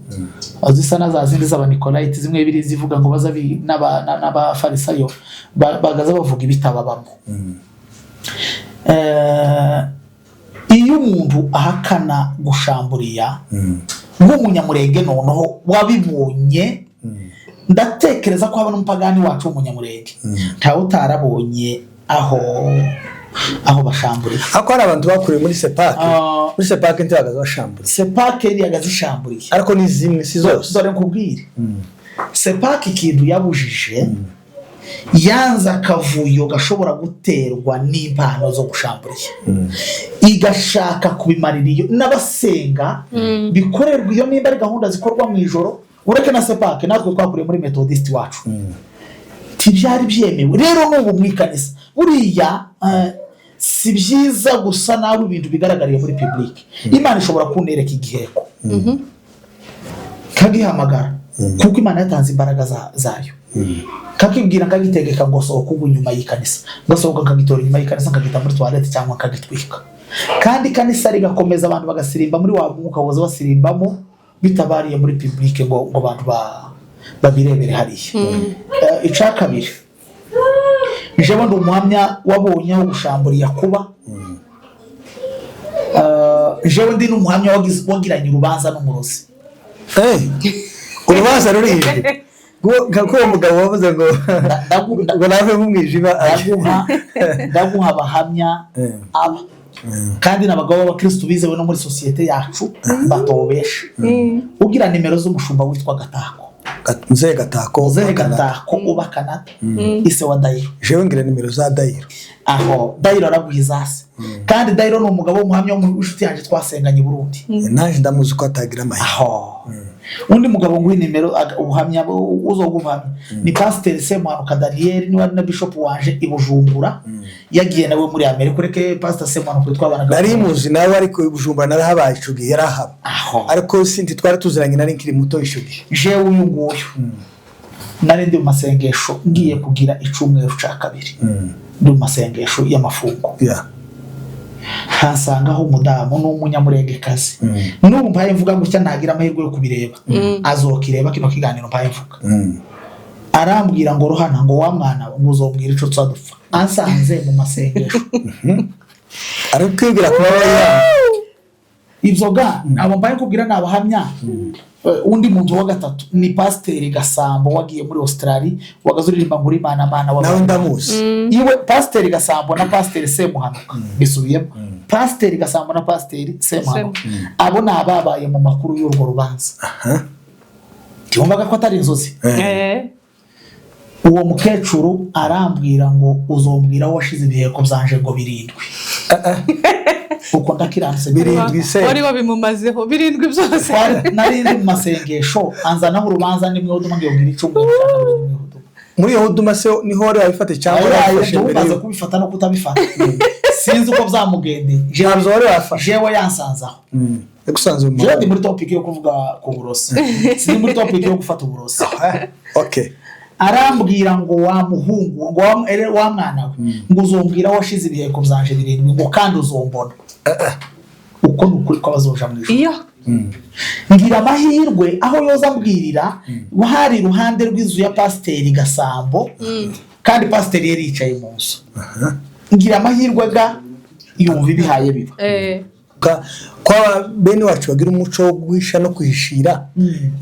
zisa na za zindi z'Abanikolayiti, zimwe biri zivuga ngo baza n'Abafarisayo bagaza bavuga ibitababamo. Iyo umuntu ahakana gushamburiya nk'umunyamurenge, noneho wabibonye, ndatekereza ko haba n'umupagani wacu w'umunyamurenge ntawe utarabonye aho bashamburiye. Ariko hari abantu bakuriye muri sepake. Ah. Muri sepake ntibagaza bashambura. Sepake yari zishamburiye. Ariko ni zimwe, si zose. Dore nkubwire, sepake ikintu yabujije. Yanze akavuyo gashobora guterwa n'impano zo gushamburiya, igashaka kubimarira iyo n'abasenga bikorerwa iyo, nimba ari gahunda zikorwa mu ijoro. Ureke na CEPAC, natwe twakuriye muri Methodist wacu, ntibyari byemewe. Rero n'ubu mu ikanisa buriya si byiza gusa nawe ibintu bigaragariye muri public. Imana ishobora kunereka igiheko kagihamagara, kuko Imana yatanze imbaraga zayo, kakibwira, kagitegeka ngo sohoka ubu inyuma y'ikanisa, ngasohoka nkagitora inyuma y'ikanisa, nkagita muri toilette cyangwa nkagitwika, kandi ikanisa rigakomeza, abantu bagasirimba muri wa mwuka woza basirimbamo bitabariye muri public ngo abantu babirebere hariya. Icya kabiri, jewe ndi umuhamya wabonye aho gushamburiya kuba. Jewe ndi n'umuhamya wagiranye urubanza n'umurozi. Eh, urubanza rurihe? Nka ko uwo mugabo wavuze ngo ngo nave mu mwijima. Ndaguha abahamya. Aba kandi ni abagabo b'abakirisitu bizewe no muri sosiyete yacu, batobesha. Ugira nimero z'umushumba witwa Gatako. Muzehe Gatako. Muzehe uba Canada. Gatako uba Canada, ise wa Dayiro. Jewe ngira nimero za Dayiro. Aho Dayiro araguha izase, kandi Dayiro ni umugabo w'umuhamya w'inshuti yanjye twasenganye i Burundi. Naje ndamuzi ko atagira amahirwe. Aho undi mugabo nguha nimero, ubuhamya uzoga ubuhamya ni Pasiteri Semuhanuka Daniel, niwe ari na bishop wanje i Bujumbura, yagiye nawe muri Amerika. Ureke Pasiteri Semuhanuka twabanaga. Nari muzi nawe, ariko i Bujumbura narahabaye ico gihe yarahaba. Aho. Ariko sinti twari tuziranye, nari nkiri muto ico gihe. Jewe uyu nguyu nari ndi mu masengesho, ngiye kugira icumweru ca kabiri ndi mu masengesho y'amafungo. Nkasangaho umudamu n'umunyamurengekazi. N'ubu mpaye mvuga gutya, ntagira amahirwe yo kubireba, azokireba kino kiganiro mpaye mvuga. Arambwira ngo: "Rohana," ngo, "wa mwana we," ngo, "uzombwira ico tuzadupfa." Ansanze mu masengesho. Ari kwibwira kuba ya Ibyo ga abo mbaye kubwira ni abahamya. Undi muntu wa gatatu ni Pasiteri Gasambo wagiye muri Australia, wagaze uririmba ngo Imana mana. Nawe ndamuzi. Iwe Pasiteri Gasambo na Pasiteri Semuhanuka, bisubiyemo, Pasiteri Gasambo na Pasiteri Semuhanuka, abo ni ababaye mu makuru y'urwo rubanza. Ntiwumvaga ko atari inzozi? Uwo mukecuru arambwira ngo: "Uzombwira aho washize ibiheko byanje," ngo 7. Uko ndakiranutse. 7 se? Wari wabimumazeho 7 byose? Nari ndi mu masengesho, anzanaho urubanza nimwe huduma, ngiye kugira icumweru cya kabiri nimwe huduma. Muri iyo huduma se niho wari wabifate cyangwa wari wabifashe mbere? Umaze kubifata no kutabifata, sinzi uko byamugendeye. Ntabwo wari wafashe. Jewe yansanzaho. Yagusanze mu Jewe ndi muri topic yo kuvuga ku burozi, sindi muri topic yo gufata uburozi. Okay. Arambwira ngo: "Wa muhungu," ngo, "wa mwana we," ngo, "uzombwira aho washize ibiheko byanje 7," ngo, "kandi uzombona." Uko ni ukuri kw'abazoja mu ijuru. Iyo Ngira amahirwe, aho yoza ambwirira hari iruhande rw'inzu ya Pasiteri Gasambo, kandi pasiteri yari yicaye mu nzu. Ngira amahirwe ga yumva ibihaye biba. Kwa bene wacu bagira umuco wo guhisha no kwihishira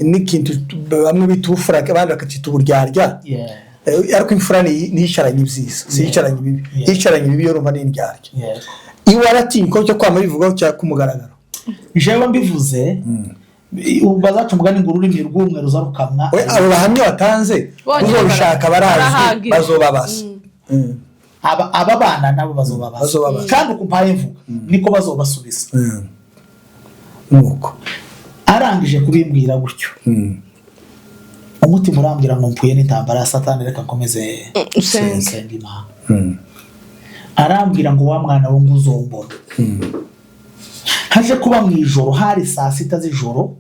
n'ikintu bamwe bita ubufura, abandi bakacyita uburyarya. Ariko imfura niyicaranye ibyiza, si yicaranye ibibi. Yicaranye ibibi yorumva ni indyarya. Iwe aratinya ko cyo kwama bivugaho cya ku mugaragaro. Jewe mbivuze, ubu bazaca umugani ngo ururimi rw'umwe ruza rukamwa. We abo bahamya watanze Bonyine uzobishaka barazwi. Barahagije. Bazobabaza. Aba bana nabo bazobabaza. Bazobabaza. Kandi uko mpaye mvuga niko bazobasubiza. Nuko Arangije kubimbwira gutyo, umutima urambwira ngo mpuye n'intambara ya Satani, reka nkomeze usenge. nsenga Imana. Arambwira ngo: "Wa mwana we," ngo, "uzombona." Haje kuba mu ijoro, hari saa 6 z'ijoro,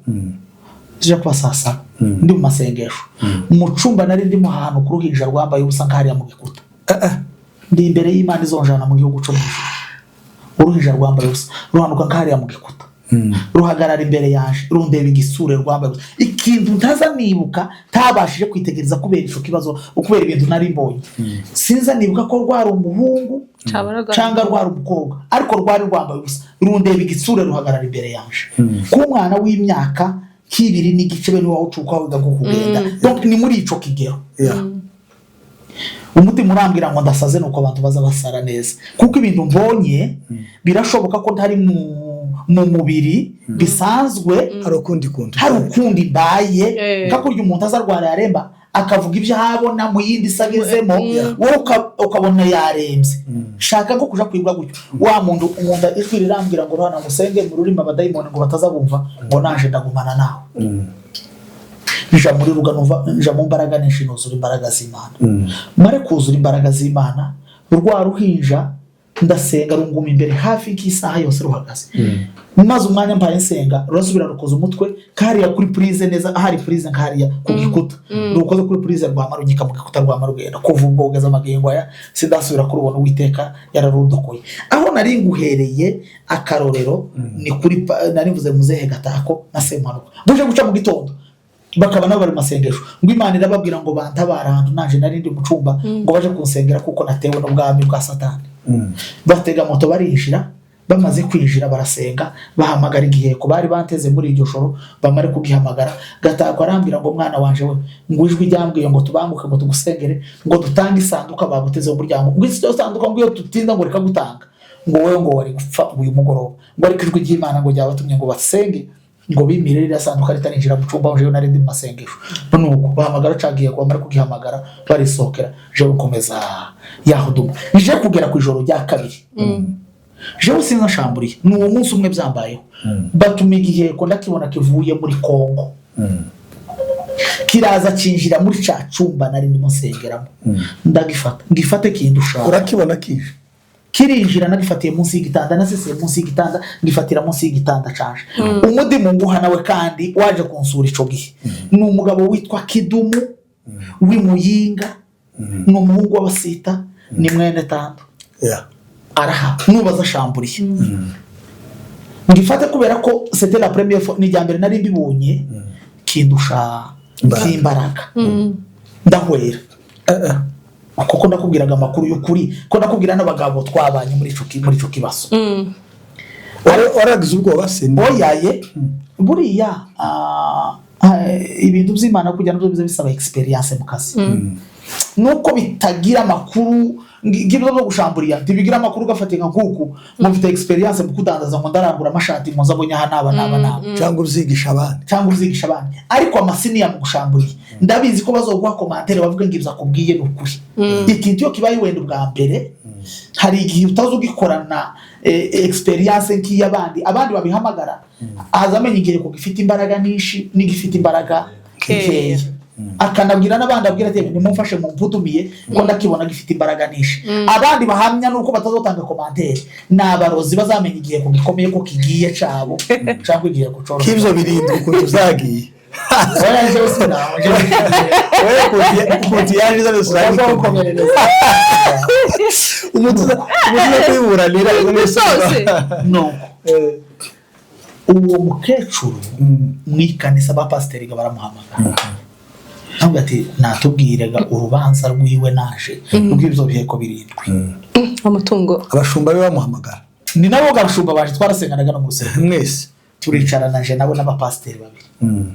zije kuba saa 7, ndi mu masengesho mu cumba nari ndimo, ahantu ku ruhinja rwambaye ubusa nk'hariya mu gikuta. Ndi imbere y'Imana izonjana mu gihugu cyo mu ijuru. Uruhinja rwambaye ubusa ruhanuka nk'hariya mu gikuta, ruhagarara imbere yanje, rundeba igisure, rwambaye ubusa. Ikintu ntaza nibuka, ntabashije kwitegereza kubera ico kibazo, kubera ibintu nari mbonye, sinza nibuka ko rwari umuhungu cyangwa rwari umukobwa, ariko rwari rwambaye ubusa, rundeba igitsure, ruhagarara imbere yanje k'umwana w'imyaka k'ibiri n'igice, bene wawucuka wiga nko kugenda. Donc ni muri ico kigero. Umutima urambwira ngo ndasaze, nuko abantu baza basara neza, kuko ibintu mbonye birashoboka ko ntari mu mubiri bisanzwe. Hari ukundi kuntu. Hari ukundi mbaye. Nka kurya umuntu aza arwara yaremba. Akavuga ibyo abona mu yindi si agezemo, wowe ukabona yarembye. Shaka ko kuja kwibwa gutyo wa muntu. Umuntu ijwi rirambwira ngo rwana musenge mu rurimi abadayimoni ngo batazabumva, ngo naje ndagumana nawe. Nja muri ruga, numva nja mu mbaraga nyinshi, nuzura imbaraga z'Imana. Mare kuzura imbaraga z'Imana, rwa ruhinja ndasenga runguma imbere hafi nk'isaha yose ruhagaze. Maze umwanya mpaye nsenga, rurasubira rukoza umutwe kariya kuri prise neza, ahari prise nkariya ku gikuta. Rukoze kuri prise, rwama runyika mu gikuta, rwama rugenda. Kuva ubwo kugeza amagingo aya sindasubira kurubona. Uwiteka yararundokoye. Aho nari nguhereye akarorero ni kuri nari mvuze muzehe Gatako na Semuhanuka. Buje guca mu gitondo, bakaba nabo bari mu masengesho, ngo Imana irababwira ngo bantabara ahantu nanje nari ndi mu cumba, ngo baje kunsengera kuko natewe n'ubwami bwa Satani. Batega moto barinjira. Bamaze kwinjira barasenga, bahamagara igiheko bari banteze muri iryo joro. Bamare kugihamagara, Gatako arambwira ngo: "Mwana wanje we," ngo "ijwi ryambwiye ngo tubanguke, ngo tugusengere, ngo dutange isanduka baguteze mu muryango, ngo iyo sanduka, ngo iyo tutinda ngo reka gutanga, ngo wowe ngo wari gupfa uyu mugoroba, ngo ariko ijwi ry'Imana ngo ryabatumye ngo basenge, ngo bimire ririya sanduka ritarinjira mu cumba." Jewe nari ndi mu masengesho. Nuko bahamagara cagiye, bamara kugihamagara barisohokera. Jewe nkomeza yahuduma, nje kugera ku ijoro rya kabiri. Jewe sinza nshamburiye, ni uwo munsi umwe byambayeho. Batuma igiheko, ndakibona kivuye muri Kongo, kiraza kinjira muri ca cumba nari ndimo nsengeramo. Ndagifata, ngifate kindusha. Urakibona kije? Kirinjira, nagifatiye munsi y'igitanda, naseseye munsi y'igitanda, ngifatira munsi y'igitanda canje. Umudimu nguha nawe kandi waje kunsura ico gihe ni umugabo witwa Kidumu w'Imuyinga, ni umuhungu w'Abasita, ni mwene Tando. Araha nubaza shamburiye. Ngifate kubera ko c'était la première fois, ni irya mbere nari mbibonye, kindusha Imbaraga. Nk'imbaraga ndahwera, kuko ndakubwiraga amakuru y'ukuri, ko ndakubwira n'abagabo twabanye muri ico kibazo. Waragize ubwoba se? Oyaye, buriya ibintu by'Imana kugira ngo bize bisaba experience mu kazi, nuko bitagira amakuru ngibyo byo gushamburiya, ntibigira amakuru ugafatika nkuku ngo mfite experience mu kudandaza, ngo ndarangura amashati, ngo nzabonye aha n'aba n'aba n'aba. Cyangwa ubyigisha abandi. Cyangwa uzigisha abandi. Ariko amasiniya mu gushamburiya, ndabizi ko bazoguha commentaire bavuga ngo ibyo akubwiye ni ukuri. Ikintu iyo kibaye wenda ubwa mbere, hari igihe utazi ugikorana experience nk'iy'abandi. Abandi babihamagara, aza amenya igihe ko gifite imbaraga nyinshi n'igifite imbaraga nkeya, akanabwira n'abandi, abwira ati: "Nimumfashe mumvudumiye ko ndakibona gifite imbaraga nyinshi." Abandi bahamya nuko batazotanga commentaire ni abarozi, bazamenya igihe ko gikomeye ko kigiye cabo cyangwa igihe ko coroshye. K'ibyo birindwi ukuntu zagiye. Oya, jewe sinaho, Wowe ukuntu yaje iza utazokomerereza. Umuntu uza kwiburanira. Zose. Nuko uwo mukecuru mu ikanisa ba pasiteri baramuhamagara, ntabwo ati natubwiraga urubanza rwiwe naje rw'ibyo biheko birindwi. Amatungo. Abashumba be bamuhamagara? Ni nabo gashumba baje, twarasenganaga no mu rusengero. Mwese? Turicarana je nabo n'abapasiteri babiri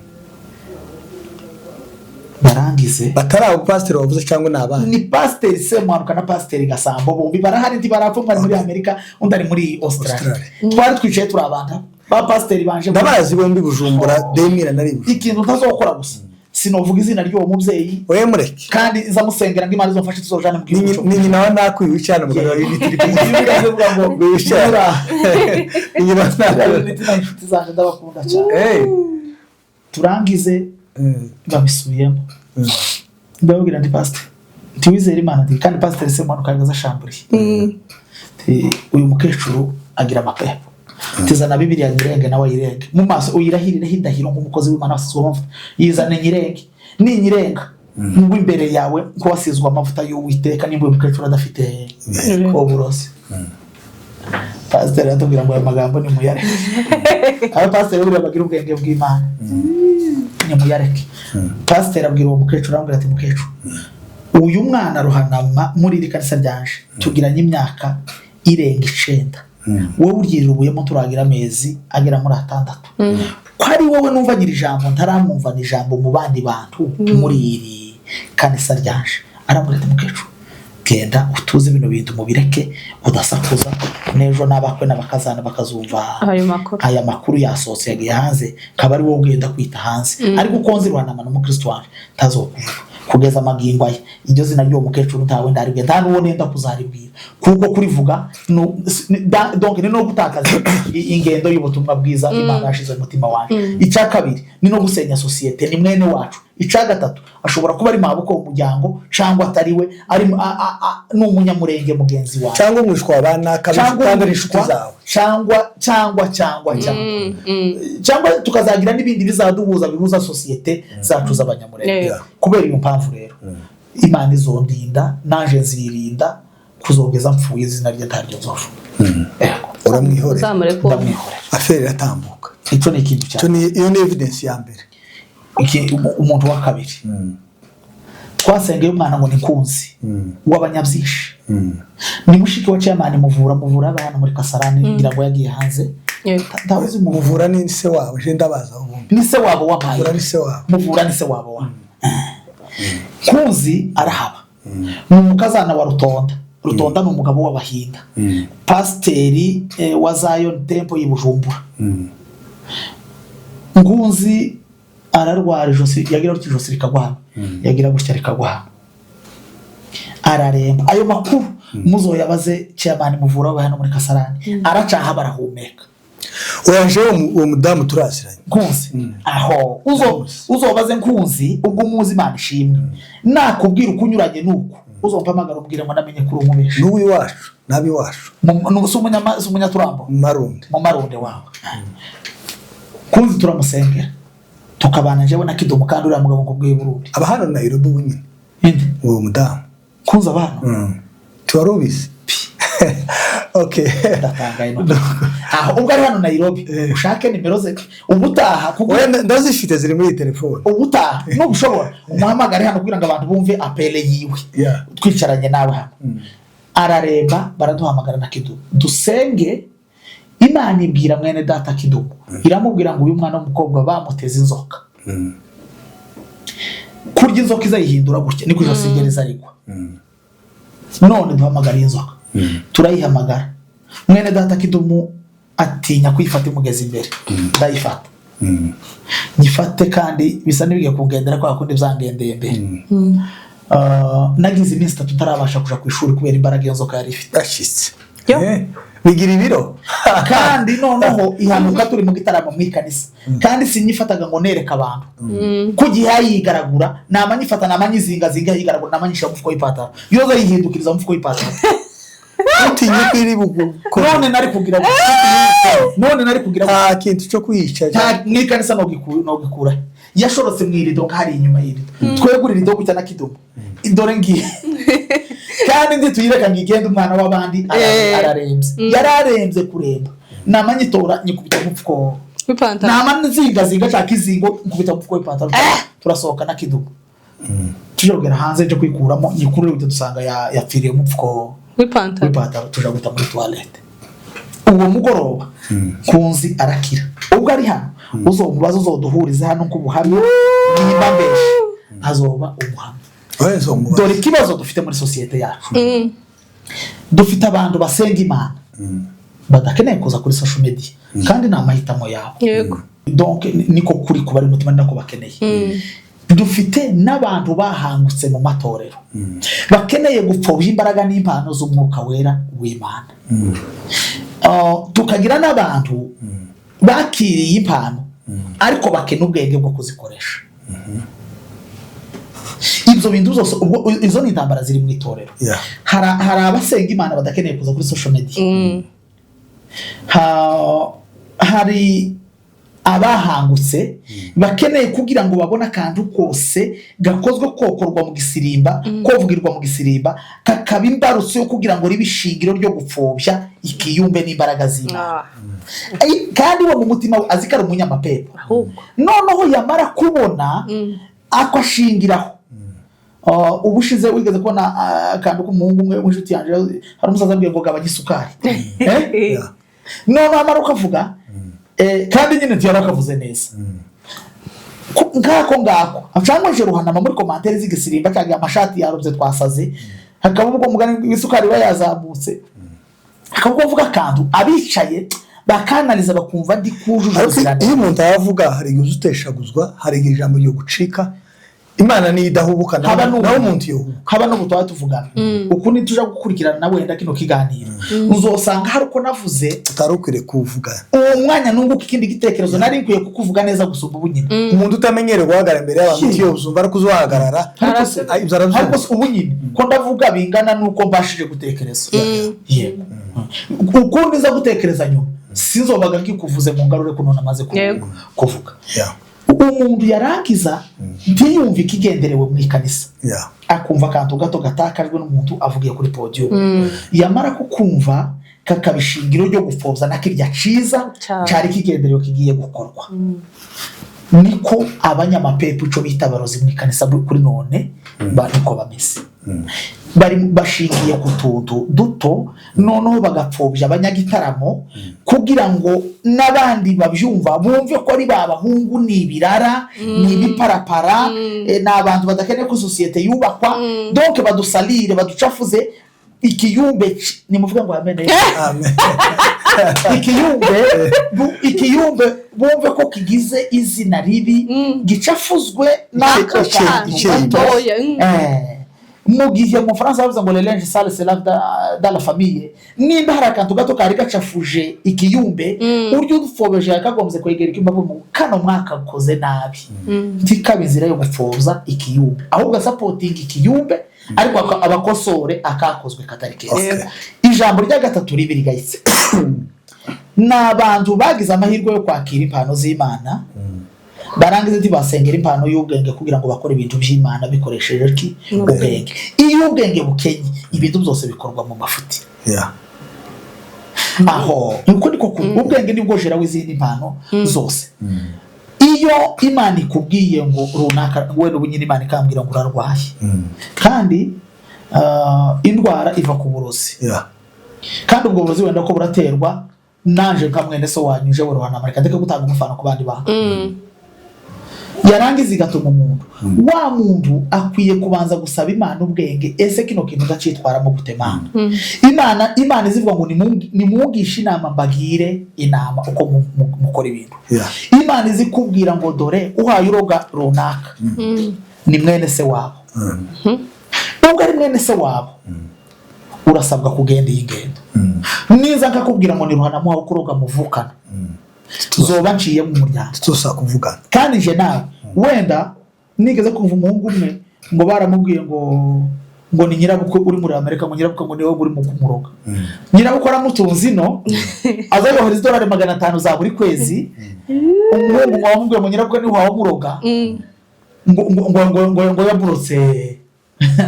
barangize. Batari abo pasiteri wavuze cyangwa ni abandi? Ni pasiteri Semuhanuka na pasiteri Gasambo, bombi barahari, ntibarapfa. Umwe ari muri Amerika, undi ari muri Australia. Australia. Twari twicaye turi abantu ba pasiteri banje. Ndabazi bombi, Bujumbura demira nari Bujumbura. Ikintu ntazokora gusa, sinovuga izina ry'uwo mubyeyi. Oya, mureke. Kandi nzamusengera ngo Imana izomfashe tuzojane mu gihugu Ni nyina wa nakwiwe cyane umugabo wa Unity. Bivuga ngo Wicara. Ni nyina wa nakwiwe. Unity na inshuti zanjye, ndabakunda cyane. Hey. Turangize, babisubiyemo. Ndababwira ndi pasiteri, ntiwizere Imana, ndi kandi pasiteri Semuhanuka ahagaze ashamburiye. Nti, uyu mukecuru agira amapepo, tizana Bibiliya nyirenge nawe ayirenge mu maso, uyirahirireho indahiro nk'umukozi w'Imana wasizwe amavuta. Yizane nyirenge, ninyirenga ngwa imbere yawe ko wasizwe amavuta y'Uwiteka, nimba uyu mukecuru adafite uburozi. Pasiteri aratubwira ngo aya magambo nimuyareke. Abapasiteri buriya bagira ubwenge bw'Imana, nimuyareke. Pasiteri abwira uwo mukecuru, aramubwira ati: "Mukecuru, uyu mwana ruhanama muri iri kanisa ryanje tugiranye imyaka irenga 9, wowe uryirubuyemo turagira amezi agera muri 6, ko ari wowe numva ngira ijambo ntaramwumvana ijambo mu bandi bantu muri iri kanisa ryanje." Aramubwira ati: "Mukecuru, genda utuze, bino bintu mubireke, udasakuza, n'ejo n'abakwe n'abakazana bakazumva ayo makuru. Aya makuru yasohotse, yagiye hanze, kaba ari wowe ugenda kwita hanze. Ariko uko nzi ruhanama n'umukristo wanje, ntazokuvuga." Kugeza amagingo aya, iryo zina ry'uwo mukecuru ntawe ndaribwira, nta n'uwo nenda kuzaribwira, kuko kurivuga donc ni no gutakaza ingendo y'ubutumwa bwiza Imana yashize mu mutima wanjye. Icya kabiri, ni no gusenya sosiyete, ni mwene wacu. Icya gatatu, ashobora kuba ari mabukwe mu muryango cyangwa atari we, ari ni umunyamurenge mugenzi wawe, cyangwa umwishwa wa banaka, cyangwa kandi ari inshuti umwishwa, zawe, cyangwa tukazagira n'ibindi bizaduhuza, bihuza sosiyete zacu z'abanyamurenge. Kubera iyo mpamvu rero, Imana izondinda, naje nzirinda kuzogeza mpfuye izina rye ntaryo nzovuga. Yego. Uramwihorera. Uzamureke uwo. Ndamwihorera. Affaire iratambuka. Icyo ni ikintu Icyo cyane. Iyo ni evidence ya mbere. Umuntu wa kabiri twasengeye umwana ngo ni Nkunzi w'abanyabyinshi, ni mushiki wa chairman Muvura. Muvura aba hano muri Kasarani, ngira ngo yagiye hanze. Ntawe uzi Muvura. Muvura ni se wabo, je ndabaza ubundi. Ni se wabo wampaye. Muvura ni se wabo. Muvura ni se wabo wa Nkunzi, arahaba, ni umukazana wa Rutonda. Rutonda ni umugabo w'Abahinda, pasiteri wa Zion Temple y'i Bujumbura. Nkunzi ararwara ijosi, yagira gutya ijosi rikagwa hano, yagira gutya rikagwa hano, araremba. Ayo makuru muzoyabaze chairman Muvura wa hano muri Kasarani, aracaha, barahumeka. Oya, jewe uwo mudamu turaziranye. Nkunzi aho uzobaze Nkunzi, ubwo umuzi, Imana ishimwe. Nakubwira uko unyuranye nuko uzompamagara ubwire ngo namenye kuri umubeshi. N'uw'iwacu n'ab'iwacu. Si umunyaturambo? Mu Marundi. Mu Marundi wawe. Nkunzi turamusengera, tukabana njyewe na Kidomo, kandi uriya mugabo ngo bwiye Burundi. Aba hano Nairobi ubu nyine. Inde? Uwo mudamu. Nkunzi abana. Tiwari ubizi? Okay. Ndatangaye none. Aho ubwo ari hano Nairobi, ushake nimero ze ubutaha kuko Oya, ndazifite, ziri muri iyi telefone. Ubutaha nubushobora umuhamagare hano kugira ngo abantu bumve appel yiwe. Twicaranye nawe hano, araremba, baraduhamagara na Kidumu dusenge. Imana ibwira mwene data Kidumu, iramubwira ngo uyu mwana w'umukobwa bamuteze inzoka, kurya inzoka izayihindura gutya, niko ijosi rye rizarigwa. None duhamagara inzoka, turayihamagara. Mwene data Kidumu atinya kuyifata imugeza imbere, ndayifata nyifate, kandi bisa n'ibigiye kungendera kwa kundi byangendeye mbere. Nagize iminsi 3 ntarabasha kuja ku ishuri kubera imbaraga iyo nzoka yari ifite. Gashyitse. Yo. Bigira ibiro. Kandi noneho ihanuka turi mu gitaramo mu ikanisa, kandi sinyifataga ngo nereke abantu ku gihe yayigaragura, nama nyifata, nama nyizingazinga, yigaragura, nama nyishyira mu mufuko w'ipantaro, yoza yihindukiriza mu mufuko w'ipantaro. Utinye ko iri bugukore? None nari kugira ngo Nta kintu cyo kuyica. Nta mu ikanisa nogikura. Yashorotse mu irido, hari inyuma y'irido, twegura irido gutya na Kidomo, dore ngiye, kandi ndi tuyireka ngo igende, umwana w'abandi ararembye, yari arembye kuremba. Nama nyitora nyikubita mu mufuko w'ipantaro. Nama nzingazinga nshaka izingo, nkubita mu mufuko w'ipantaro, turasohoka na Kidomo, tujogera hanze nje kwikuramo, nyikurure gutya, dusanga yapfiriye mu mufuko w'ipantaro. W'ipantaro. Tuja guta muri toilette. Uwo mugoroba Nkunzi arakira. Ubwo ari hano, uzomubaza, uzoduhurize hano nk'ubuhamya, nimba mbeshe azoba umuhamya. Oya, nzomubaza. Dore ikibazo dufite muri sosiyete yacu: dufite abantu basenga Imana badakeneye kuza kuri social media, kandi ni amahitamo yabo. Donc niko kuri kubari umutima, ni nako bakeneye. Dufite n'abantu bahangutse mu matorero bakeneye gupfobya imbaraga n'impano z'Umwuka Wera w'Imana. Tukagira n'abantu bakiriye impano ariko bakena ubwenge bwo kuzikoresha. Ibyo bintu byose, ubwo izo ni intambara ziri mu itorero. Hari abasenga Imana badakeneye kuza kuri social media. Hari abahangutse bakeneye kugira ngo babone akantu kose gakozwe kokorwa mu gisirimba, kovugirwa mu gisirimba, kakaba imbarutso yo kugira ngo ribe ishingiro ryo gupfobya ikiyumbe n'imbaraga z'Imana. Kandi we mu mutima we azi ko ari umunyamapepo. Ahubwo Noneho yamara kubona ako ashingiraho. Ubushize wigeze kubona akantu k'umuhungu umwe w'inshuti yanjye, hari umusaza abwiye ngo gabanya isukari? Noneho amara ukavuga, kandi nyine ntiyari akavuze neza. Ngako ngako cyangwa nje ruhanama muri commentaires z'igisirimba cyangwa amashati yarobye twasaze, hakaba ubwo mugani w'isukari iba yazamutse, hakaba ubwo mvuga akantu abicaye bakananiza bakumva ndi kujuje Ariko ubuziranenge. iyo umuntu aravuga, hari igihe uza uteshaguzwa, hari igihe ijambo ryo gucika. Imana niyo idahubuka, Haba n'ubu. naho umuntu yohubuka. Haba n'ubu tuba tuvugana, uku nituja gukurikirana nawe wenda kino kiganiro, uzosanga hari uko navuze utari ukwiriye kuvuga. Uwo mwanya nunguka ikindi gitekerezo nari nkwiye kukuvuga neza gusumba ubu nyine. Umuntu utamenyereye guhagarara imbere y'abantu, iyo uzumva ariko uzuhagarara. Ariko se Ibyo arabyumva. Ariko se ubu nyine ko ndavuga bingana n'uko mbashije gutekereza, yego, ukundi nza gutekereza nyuma sinzobaga nkikuvuze mu ngarure ko none amaze kuvuga. Umuntu yarangiza ntiyumve ikigenderewe mu ikanisa, akumva akantu gato gatakajwe n'umuntu avugiye kuri podium, yamara kukumva kakaba ishingiro ryo gupfobya na kirya ciza Cyane. cyari kigenderewe kigiye gukorwa. Niko abanyamapepo, ico bita abarozi mu ikanisa kuri none, niko bameze, bari bashingiye ku tuntu duto, noneho bagapfobya abanyagitaramo kugira ngo n'abandi babyumva bumve ko ari ba bahungu, ni ibirara, ni ibiparapara, ni abantu badakeneye ko sosiyete yubakwa. Donc badusalire, baducafuze ikiyumbe. Nimuvuge ngo amene. Amen. Ikiyumbe bumve ko kigize izina ribi, gicafuzwe n'ako kantu gato. Gatoya. Mu gihe mu Faransa bavuze ngo "Le linge sale se lave dans la famille", nimba hari akantu gato kari gacafuje ikiyumbe, urya udupfobeje yakagombye kwegera icyumba avuga ngo kano mwakakoze nabi, ntikabe inzira yo gupfobya ikiyumbe, ahubwo asapotinga ikiyumbe, ariko abakosore akakozwe katari keza. Ijambo rya gatatu ribi rigayitse ni abantu bagize amahirwe yo kwakira impano z'Imana, barangiza ntibasengera impano y'ubwenge kugira ngo bakore ibintu by'Imana bikoresheje ki? Ubwenge. Iyo ubwenge bukenye, ibintu byose bikorwa mu mafuti. Aho niko kuri ubwenge nibwo jera w'izindi mpano zose. Iyo Imana ikubwiye ngo runaka, wenda ubu nyine Imana ikambwira ngo urarwaye, kandi indwara iva ku burozi, kandi ubwo burozi wenda ko buraterwa nanje nka mwene so wanyu uje burohana, ndeke gutanga umufano ku bandi bantu, yarangiza igatuma umuntu, wa muntu akwiye kubanza gusaba Imana ubwenge: ese kino kintu ndacitwaramo gute, Mana? Imana izivuga ngo nimungishe inama, mbagire inama uko mukora ibintu. Imana izi kubwira ngo dore uhaye uroga runaka ni mwene se wabo, ubwo ari mwene se wabo urasabwa kugenda iyi ngendo. Niza nkakubwira ngo ni ruhanamuha kuroga muvukana, zoba nciye mu muryango. Tuzosa kuvugana. Kandi nje nawe wenda nigeze kumva umuhungu umwe ngo baramubwiye ngo ni nyirabukwe uri muri Amerika, ngo nyirabukwe ngo niwe uri mu kumuroga. Nyirabukwe aramutunze ino, aza yohereza idolari 500 za buri kwezi. Umuhungu ngo wamubwiye ngo nyirabukwe niwe wamuroga,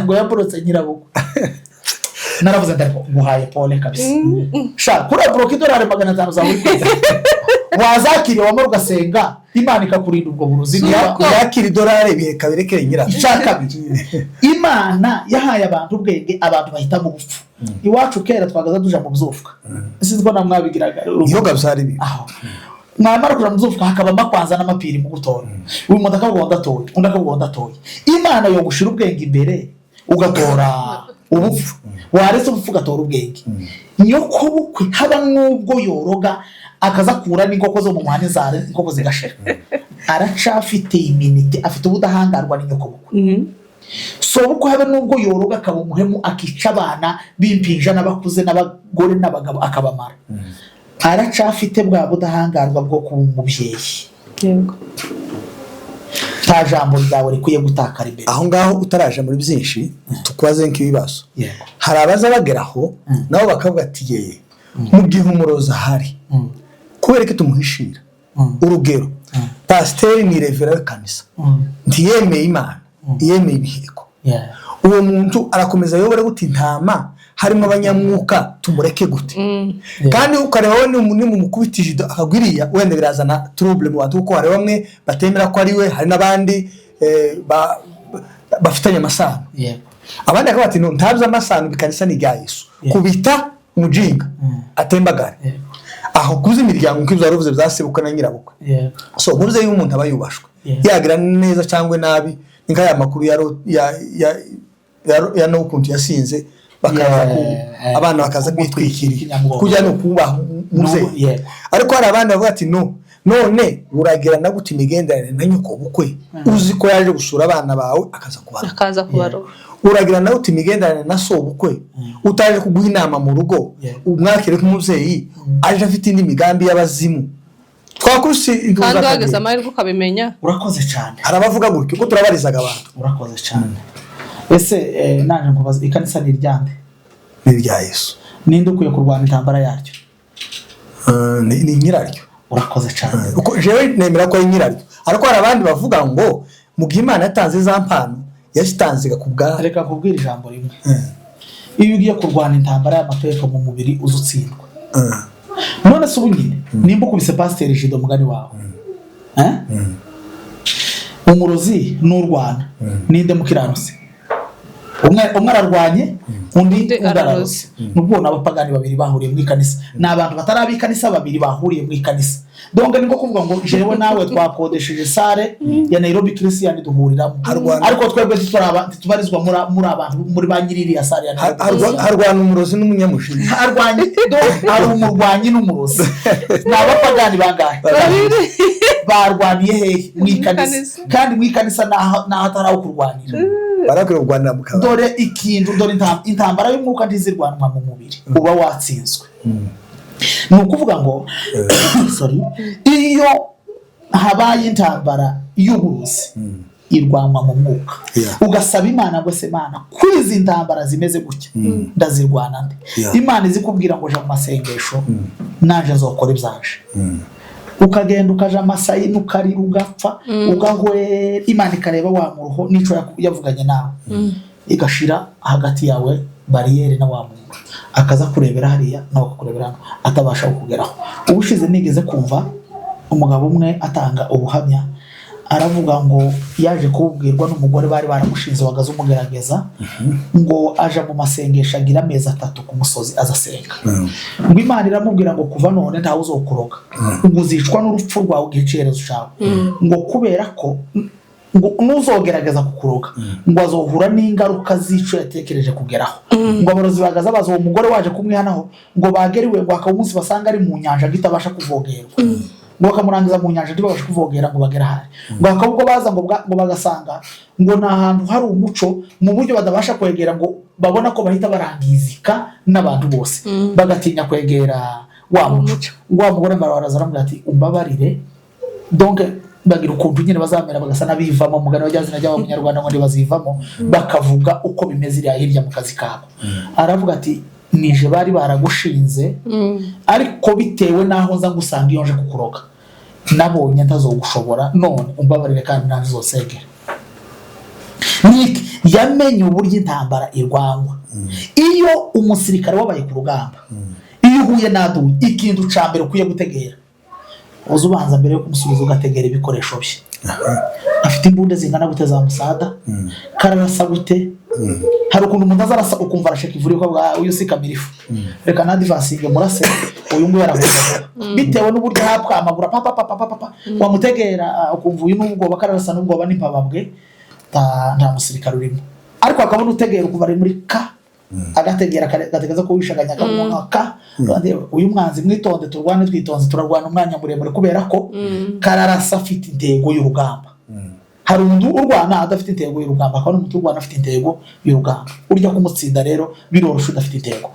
ngo yaburotse nyirabukwe. Naravuze ndariko nguhaye pole kabisa sha, kuriya buroka idolari 500 za buri kwezi wazakiriye, wamara ugasenga Imana ikakurinda ubwo burozi niba Suko. Yakira idolari biheka birekere nyirabyo. Icya kabiri, Imana yahaye abantu ubwenge, abantu bahitamo ubupfu. Iwacu kera twagaza tuja mu byufwa, sinzi ko namwabigiraga. Ibiyoga byari bibi. Aho mwamara kuja mu byufwa hakaba amakwanza n'amapiri mu gutora, uyu muntu akavuga ngo ndatoye, undi akavuga ngo ndatoye. Imana yogushira ubwenge imbere ugatora ubupfu, waretse ubupfu ugatora ubwenge. Nyoko bukwe haba n'ubwo yoroga akaza kura n'inkoko zo mu muhanda, inzara inkoko zigashira, aracafite immunité, afite ubudahangarwa n'inyoko bukwe. So bukwe habe n'ubwo yoroga akaba umuhemu, akica abana b'impinja n'abakuze n'abagore n'abagabo akabamara, aracafite bwa budahangarwa bwo kuba umubyeyi. Nta jambo ryawe rikwiye gutakara imbere. Aho ngaho utaraje muri byinshi, tukubaze nk'ibibazo. Yego. Hari abaza bagera aho nabo bakavuga ati yeye, mu gihe umurozi ahari, kubera ko tumuhishira, urugero pasiteri ni reverend w'ikanisa, ntiyemeye Imana, yemeye ibiheko, uwo muntu arakomeza ayobora gute intama harimo abanyamwuka? Tumureke gute? Kandi ukareba we nimumukubita ijido akagwiriya, wenda birazana trouble mu bantu, kuko hari bamwe batemera ko ari we, hari n'abandi bafitanye amasano, abandi bakavuga bati no ntabyo amasano, ikanisa ni irya Yesu, kubita umujinga atembagare. Aho kuza imiryango nk'ibyo wari uvuze bya sebukwe na nyirabukwe. So umubyeyi w'umuntu aba yubashwe, yagira neza cyangwa nabi. Ni nka ya makuru ya n'ukuntu yasinze, bakaza ku abana bakaza kwitwikiriye Ikinyamwoga. Kujya ni ukubaha umubyeyi. Ariko hari abandi bavuga ati no None uragirana gute imigenderanire na nyoko bukwe, uzi ko yaje gusura abana bawe akaza kubaroga? Akaza kubaroga. Uragirana gute imigenderanire na so bukwe utaje kuguha inama mu rugo, umwakire nk'umubyeyi, aje afite indi migambi y'abazimu? Twakubise. Kandi wageze amahirwe ukabimenya. Urakoze cyane. Hari abavuga gutyo, kuko turabarizaga abantu. Urakoze cyane. Ese naje nkubaza, ikanisa ni iryande? Ni irya Yesu. Ninde ukwiye kurwana intambara yaryo? Ni nyiraryo. Urakoze cyane. Uko jewe nemera ko ari nyiraryo, ariko hari abandi bavuga ngo mu gihe Imana yatanze za mpano, yazitanze ku bwa Reka nkubwire ijambo rimwe: iyo ugiye kurwana intambara y'amategeko mu mubiri, uza utsindwa. None se ubu nyine nimba ukubise pasiteri Jido, mugani wawe, eh? Umurozi n'urwana, ninde mukiranutsi? Umwe ararwanye, undi Undi undi araroze. Araroze. Nubwo ni abapagani babiri bahuriye mu ikanisa, ni abantu batari ab'ikanisa babiri bahuriye mu ikanisa. Donc ni nko kuvuga ngo jewe nawe twakodesheje salle ya Nairobi Christian, duhuriramo, ariko twebwe ntitubarizwa muri abantu muri ba nyiri iriya salle ya Nairobi. Harwana umurozi n'umunyamushinga. Harwanye, donc hari umurwanyi n'umurozi. Ni abapagani bangahe? Babiri. Barwaniye hehe? Mu ikanisa. Ikanisa. Kandi mu ikanisa ni aho atari aho kurwanira. Barakwiye kurwanira mu kabari. Dore ikintu, dore intambara y'umwuka ntizirwanwa mu mubiri, uba watsinzwe. Ni ukuvuga ngo, sorry, iyo habaye intambara y'uburozi, irwanwa mu mwuka. Ugasaba Imana ngo: "Se Imana, kuri izi ntambara zimeze gutya ndazirwana nde?" Imana izikubwira ngo: "Ja mu masengesho, naje nzokora ibyanje." Ukagenda ukaja amasayini, ukarira, ugapfa, ugahwera. Imana ikareba wa muruho n'ico yavuganye nawe, igashira hagati yawe bariyeri na wa muntu, akaza kurebera hariya, nawe akakurebera hano, atabasha kukugeraho. Ubushize nigeze kumva umugabo umwe atanga ubuhamya, aravuga ngo yaje kububwirwa n'umugore bari baramushinze wagaze umugerageza, ngo aja mu masengesho, agira amezi 3 ku musozi azasenga, ngo Imana iramubwira ngo: "Kuva none ntawe uzokuroga, ngo uzicwa n'urupfu rwawe igihe cy'iherezo cyawe," ngo kubera ko ngo nuzogerageza kukuroga, ngo azohura n'ingaruka z'ico yatekereje kugeraho. Ngo abarozi bagaza baza uwo mugore waje kumwihanaho, ngo bagere iwe, ngo hakaba umunsi basanga ari mu nyanja ngo itabasha kuvogerwa, ngo bakamurangiza mu nyanja, ntibabashe kuvogera ngo bagere ahari. Ngo hakaba ubwo baza ngo bagasanga ngo ni ahantu hari umuco mu buryo badabasha kwegera, ngo babona ko bahita barangizika n'abantu bose, bagatinya kwegera wa muco. Umuco. Ngo wa mugore mbaraza aramubwira ati: "Umbabarire." Donc bagira ukuntu nyine bazamera bagasa n'abivamo, umugani wa rya zina ry'abanyarwanda ngo ntibazivamo, bakavuga uko bimeze iriya hirya mu kazi kabo. Aravuga ati: "Nije bari baragushinze, ariko bitewe n'aho nza ngusanga iyo nje kukuroga, nabonye ntazogushobora. None umbabarire kandi nanjye uzosengera." Niki? Yamenye uburyo intambara irwangwa. Iyo umusirikare wabaye ku rugamba, iyo uhuye n'aduyi, ikintu cya mbere ukwiye gutegera, uza ubanza mbere yo kumusubiza ugategera ibikoresho bye: afite imbunda zingana gute za musada, kararasa gute? Hari ukuntu umuntu aza arasa ukumva arashaka ivuri, ukavuga: "Ah, uyu si kamirifu, reka nadivasinge murase, uyu nguyu arahunga," bitewe n'uburyo ahapwa amaguru papa papa papa papa. Wamutegera, ukumva uyu n'ubwoba kararasa n'ubwoba n'impababwe, nta musirikare urimo. Ariko hakabona utegera ukumva ari muri ka agategera gategereza ko wishaganya, akamuha ka uyu mwanzi: "Mwitonde, turwane twitonze, turarwana umwanya muremure," kubera ko kararasa afite intego y'urugamba. Hari umuntu urwana adafite intego y'urugamba, hakaba n'umuntu urwana afite intego y'urugamba. Urya kumutsinda rero biroroshye udafite intego.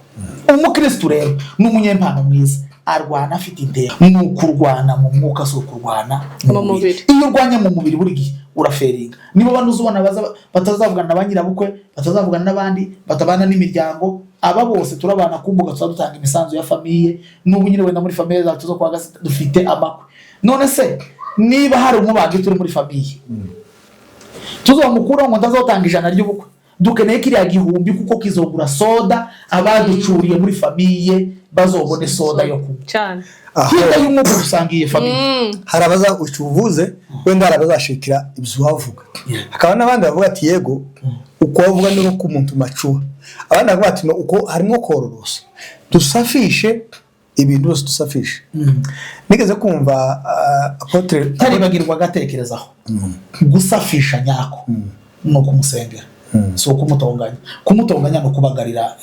Umukristu rero ni umunyempano mwiza, arwana afite intego. Ni ukurwana mu mwuka, si ukurwana mu Mu mubiri. mubiri. Iyo urwanya mu mubiri, buri gihe uraferinga. Nibo bano uzubona baza batazavugana na ba nyirabukwe, batazavugana n'abandi, batabana n'imiryango. Aba bose turabana ku mbuga, tuba dutanga imisanzu ya famille. N'ubu nyine wenda muri famille zacu zo kwa Gasita dufite amakwe. None se niba hari umubagi turi muri famille, tuzamukuraho ngo ndazotanga 100 ry'ubukwe? Dukeneye kiriya 1000 kuko kizogura soda, abaducuriye muri famille bazobone soda yo kunywa. Cyane. Aho Hirya y'umwuka dusangiye famille. Hari abaza uvuze, wenda hari abazashikira ibyo wavuga, hakaba n'abandi bavuga ati: "Yego, uko wavuga ni uko umuntu macuwa." Abandi bakavuga ati: "No, uko harimo kororosa, dusafishe ibintu byose, dusafishe." Nigeze kumva apôtre Ntaribagirwa agatekerezaho: gusafisha nyako ni ukumusengera. Si ukumutonganya. Kumutonganya ni ukubagarira.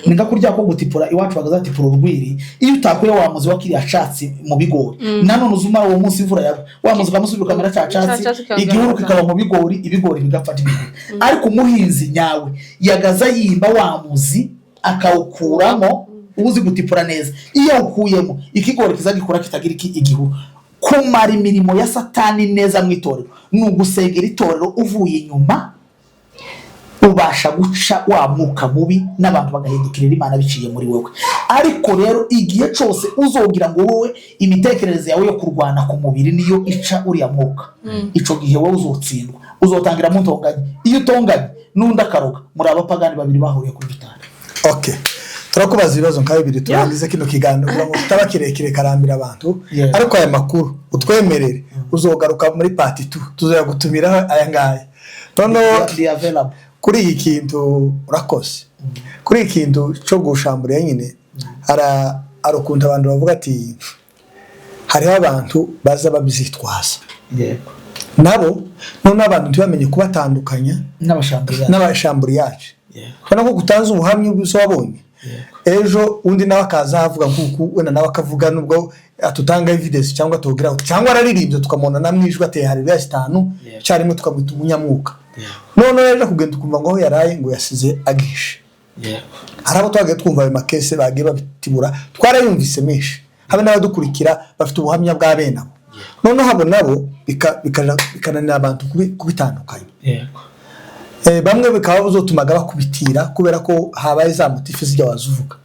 Ni nka kurya ko gutipura iwacu, bagazatipura urwiri. Iyo utakuye wa muzi wa kiriya catsi mu bigori, nanone uzumara uwo munsi imvura yagwa, wa muzi ukamusubira ukamera ca Ca catsi, catsi kikagaruka. igihuru kikaba mu bigori, ibigori bigapfa ntibigori. Ariko umuhinzi nyawe yagaza yimba wa muzi akawukuramo. Uzi gutipura neza, iyo awukuyemo ikigori kiza gikura kitagira iki igihuru. Kumara imirimo ya Satani neza mu itorero ni ugusengera itorero uvuye inyuma. Ubasha guca wa mwuka mubi n'abantu bagahindukirira Imana biciye muri wowe. Ariko rero igihe cyose uzogira ngo wowe imitekerereze yawe yo kurwana ku mubiri niyo ica uriya mwuka, ico gihe wowe uzotsindwa, uzotangira muntonganye. Iyo utonganye n'undi akaroga, muri abapagani babiri bahuriye kuri gitari. Okay, turakubaza ibibazo nka bibiri turangize kino kiganiro, kugira ngo kitaba kirekire karambira abantu. Ariko aya makuru utwemerere uzogaruka muri part 2, tuzagutumiraho aya ngaya noneho. Ndi available. Kuri iki kintu, urakoze, kuri iki kintu cyo gushambura nyine, hari ukuntu abantu bavuga ati hariho abantu baza babyitwaza nabo, noneho abantu ntibamenye kubatandukanya n'abashambura. N'abashamburiyaje. Ubona ko utanze ubuhamya bw'ibyo wabonye, ejo undi nawe akaza avuga nk'uku, wenda nawe akavuga nubwo atutanga evidence cyangwa atubwira cyangwa araririmbye, tukamubona na mwijwi ateye haleluya zitanu icyarimwe, tukamwita umunyamwuka. Noneho yaje kugenda ukumva ngo aho yaraye ngo yasize agishe. Hari abo twagiye twumva ayo makese bagiye babitibura, twarayumvise menshi, habe n'abadukurikira bafite ubuhamya bwa bene abo. Noneho abo nabo bikananira abantu kubitandukanya. Bamwe bikaba bizotumaga bakubitira kubera ko habaye za motifs zijya wazuvuga.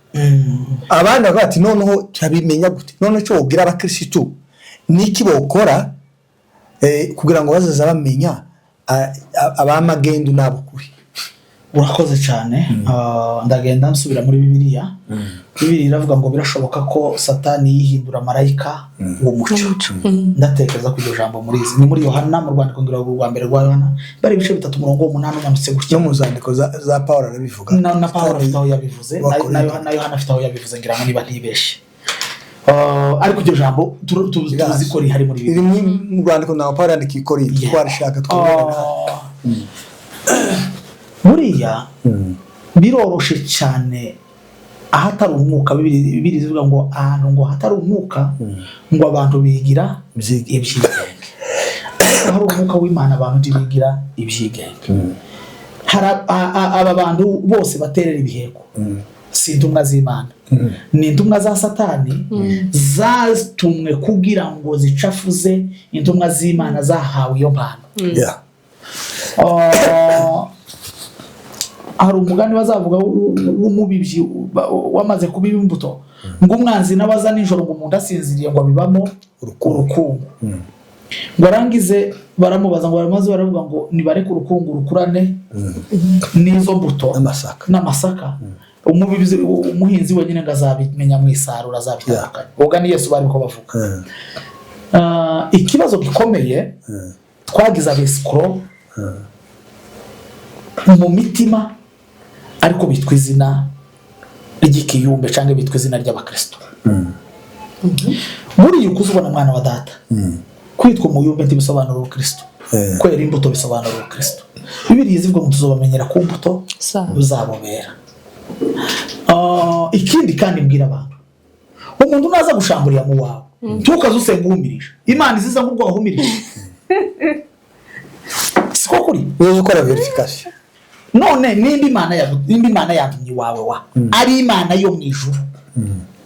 Abandi bakavuga ati noneho turabimenya gute? Noneho icyo wobwira abakirisitu niki bokora kugira ngo bazaza bamenya abamagendu n'abo kuri? Urakoze cyane. Ndagenda nsubira muri Bibiliya. Bibiliya iravuga ngo birashoboka ko Satani yihindura marayika w'umucyo. Ndatekereza ko iryo jambo murizi, ni muri Yohana, mu rwandiko ngira rwa mbere rwa Yohana, bari ibice 3, umurongo w'8 umanutse gutya. No mu zandiko za Paul arabivuga. Na Paul afite aho yabivuze, Abakorinto. na Yohana afite aho yabivuze, ngira ngo niba ntibeshe. Ariko iryo jambo tuzi ko rihari muri Riri Bibiliya. mu rwandiko na Paul yandikiye i Korinto. Twarishaka twabona. Buriya biroroshe cyane ahatari umwuka. Bibiri zivuga ngo ahantu ngo hatari umwuka ngo abantu bigira ibyigenge, ariko hari umwuka w'Imana abantu ntibigira ibyigenge. Hari aba bantu bose baterera ibiheko si intumwa z'Imana, ni intumwa za Satani zatumwe kugira ngo zicafuze intumwa z'Imana zahawe iyo mpano. Hari umugani bazavuga w'umubibyi wamaze kubiba imbuto, ngo umwanzi nawe aza nijoro, ngo umuntu asinziriye, ngo abibamo urukungu. Urukungu. Ngo arangize baramubaza, ngo baramaze baravuga ngo nibareke urukungu rukurane n'izo mbuto n'amasaka. N'amasaka. Umubizi, umuhinzi wenyine ngo azabimenya mu isarura, azabitandukanya. Ubwo ni Yesu bari ko bavuga. Ikibazo gikomeye, twagize abesikoro mu mitima, ariko bitwa izina ry'ikiyumbe cyangwa bitwa izina ry'abakristo. Buriya ukuze ubona, mwana wa data, kwitwa umuyumbe ntibisobanura ubukristo. Kwera imbuto bisobanura ubukristo. Bibiliya izivuga ngo tuzobamenyera ku mbuto buzabobera. Ikindi kandi mbwira abantu, umuntu naza gushamburira mu wawe, ntukaze usenga uhumirije. Imana iziza nk'ubwo wahumirije, siko kuri? Uzi ukora vérification. None nimba Imana yantumye iwawe, wa ari Imana yo mu ijuru,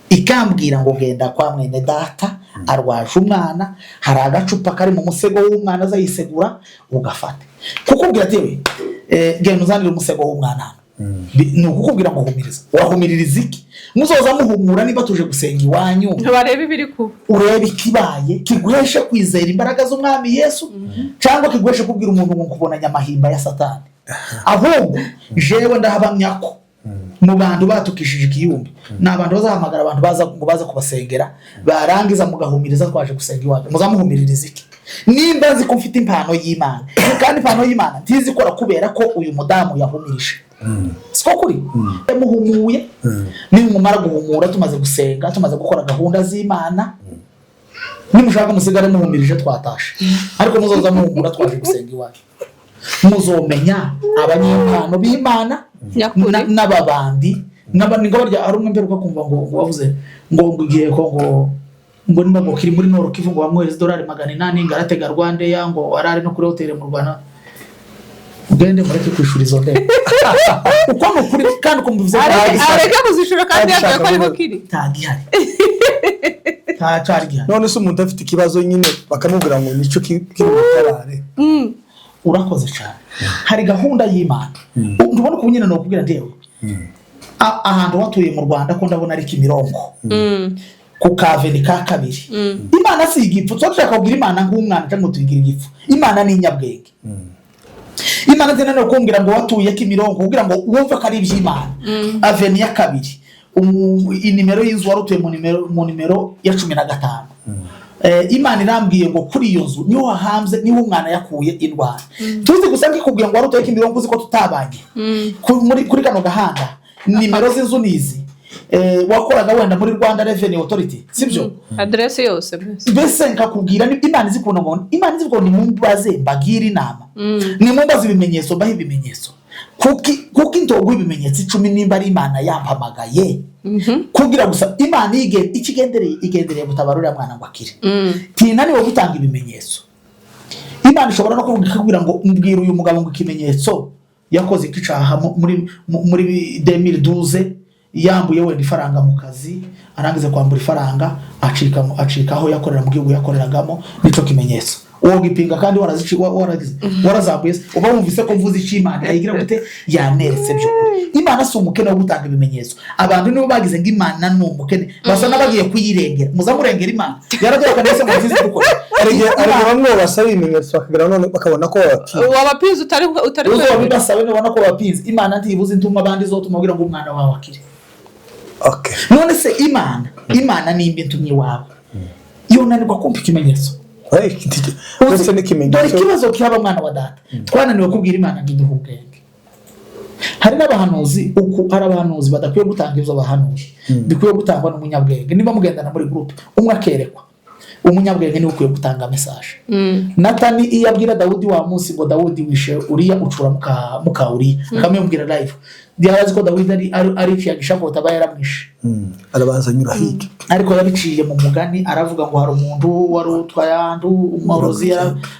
ikambwira ngo genda kwa mwene data arwaje umwana, hari agacupa kari mu musego w'umwana azayisegura ugafate, kukubwira ati "Yewe, genda uzanire umusego w'umwana hano." Ni ukukubwira ngo humiriza. Wahumiririza iki? Muzoza muhumura niba tuje gusenga iwanyu. Barebe ibiri kuba. Urebe ikibaye kiguheshe kwizera imbaraga z'Umwami Yesu, cyangwa kiguheshe kubwira umuntu ngo nkubona nyamahimba ya Satani. Ahubwo jewe ndahabamya ko mu bantu batukishije ikiyumbi ni abantu bazahamagara abantu baza ngo baze kubasengera, barangiza mugahumiriza twaje gusenga iwanyu. Muzamuhumiririza iki nimba nzi ko mfite impano y'Imana, kandi impano y'Imana ntizikora kubera ko uyu mudamu yahumirije? Siko kuri? Muhumuye, nimumara guhumura, tumaze gusenga, tumaze gukora gahunda z'Imana, nimushaka musigare muhumirije twatashe, ariko muzoza muhumura twaje gusenga iwacu. Muzomenya abanyempano b'Imana Nyakuri. N'ababandi ni ngo barya. Hari umwe mperuka kumva ngo wavuze ngo igihe ko ngo nimba ngo kiri muri Nord Kivu, ngo bamwohereza idolari 800, ngo aratega Rwandair, ngo arare no kuri hoteli mu Rwanda. Mugende mureke kwishura izo ndege, uko ni ukuri kandi uko mubivuze. Areke kuzishura kandi Arashaka yabwiye ko ariho kuvuga. kiri. Nta gihari, nta cari gihari. None se umuntu afite ikibazo nyine bakamubwira ngo nicyo kiri butabare? Urakoze cyane. Hari gahunda y'Imana. Ndubona ubu nyine nokubwira ndewe ahantu watuye mu Rwanda, ko ndabona ari Kimironko ku kaveni ka kabiri. Imana si igipfu. Tuba dushaka kubwira Imana nk'umwana cyangwa ngo tuyigire igipfu. Imana ni inyabwenge. Imana nzinaniwe kumbwira ngo watuye Kimironko kugira ngo wumve ko ari iby'Imana, avenue ya kabiri, inimero y'inzu wari utuye mu nimero ya 15. Imana irambwiye ngo kuri iyo nzu niho hahambye, niho umwana yakuye indwara. Tuzi gusa nkikubwira ngo wari utuye Kimironko, uzi ko tutabanye kuri kano gahanda, nimero z'inzu nizi. Wakoraga wenda muri Rwanda Revenue Authority, sibyo? Aderesi yose mbese. Mbese nkakubwira Imana izi ukuntu ngo Imana izi ukuntu nimumbaze mbagire inama, nimumbaze ibimenyetso mbahe ibimenyetso. Kuki ntoguha ibimenyetso 10 nimba ari Imana yampamagaye? Kugira gusa Imana ikigendereye, igendereye gutabara uriya mwana ngo akire. Ntinaniwe gutanga ibimenyetso. Imana ishobora no kuvuga ikakubwira ngo mbwira uyu mugabo ngo ikimenyetso yakoze ikicaha muri 2012, yambuye wenda ifaranga mu kazi, arangiza kwambura ifaranga acika aho yakorera mu gihugu yakoreragamo, nico kimenyetso. Uwo gipinga kandi waragize warazambuye se, uba wumvise ko mvuze icyo Imana yayigira gute, yaneretse by'ukuri. Imana si umukene wo gutanga ibimenyetso. Abantu nibo bagize ngo Imana ni umukene, basa n'abagiye kuyirengera. Muza murengera Imana yaraduhaka ndetse ngo nzize dukora. Hari igihe bamwe basaba ibimenyetso bakagera none bakabona ko babatinya. Wabapinze utari Uzo kwemera. Bibasabe nubona ko bapinze, Imana ntibuze intuma abandi izotuma kugira ngo umwana wawe akire. None se Imana nimba intumyi iwawe yonanirwa kumva ikimenyetso? Hey, uretse Dore n'ikimenyetso. ikibazo kihaba, mwana wa data, twananiwe kubwira Imana ngo iduhe ubwenge. Hari n'abahanuzi, uku hari abahanuzi badakwiye gutanga ibyo bahanuye, bikwiye gutangwa n'umunyabwenge. Niba mugendana muri groupe, umwe akerekwa, umunyabwenge niwe ukwiye gutanga message. Natani iyo abwira Dawudi wa munsi ngo Dawudi wishe Uriya, ucura muka Uriya, akamubwira live, yari azi ko Dawidi ari ikiyagisha ngo aba yaramwishe. Arabanza anyura hirya. Ariko yabiciye mu mugani, aravuga ngo hari umuntu wari utwaye ahantu umworozi,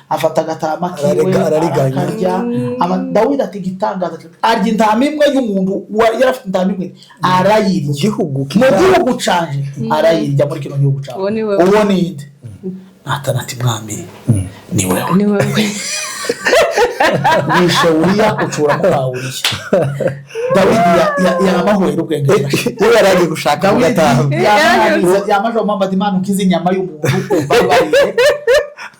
afata agatama kiwe, Arariganya. arakarya. Dawidi ati igitangaza, arya intama imwe y'umuntu yari afite intama imwe, arayirya. Mu gihugu mu gihugu canje arayirya, muri kino gihugu canje. Uwo ni wewe. Uwo ni nde? Natani ati mwami, ni wewe. Ni wewe. Wishe Uriya, ucura muka Uriya. Dawidi yamahwera ubwenge burashira. Iyo yari agiye gushaka Dawidi agataha. Yamaje mama ati Imana ukize inyama y'umuntu umbabariye.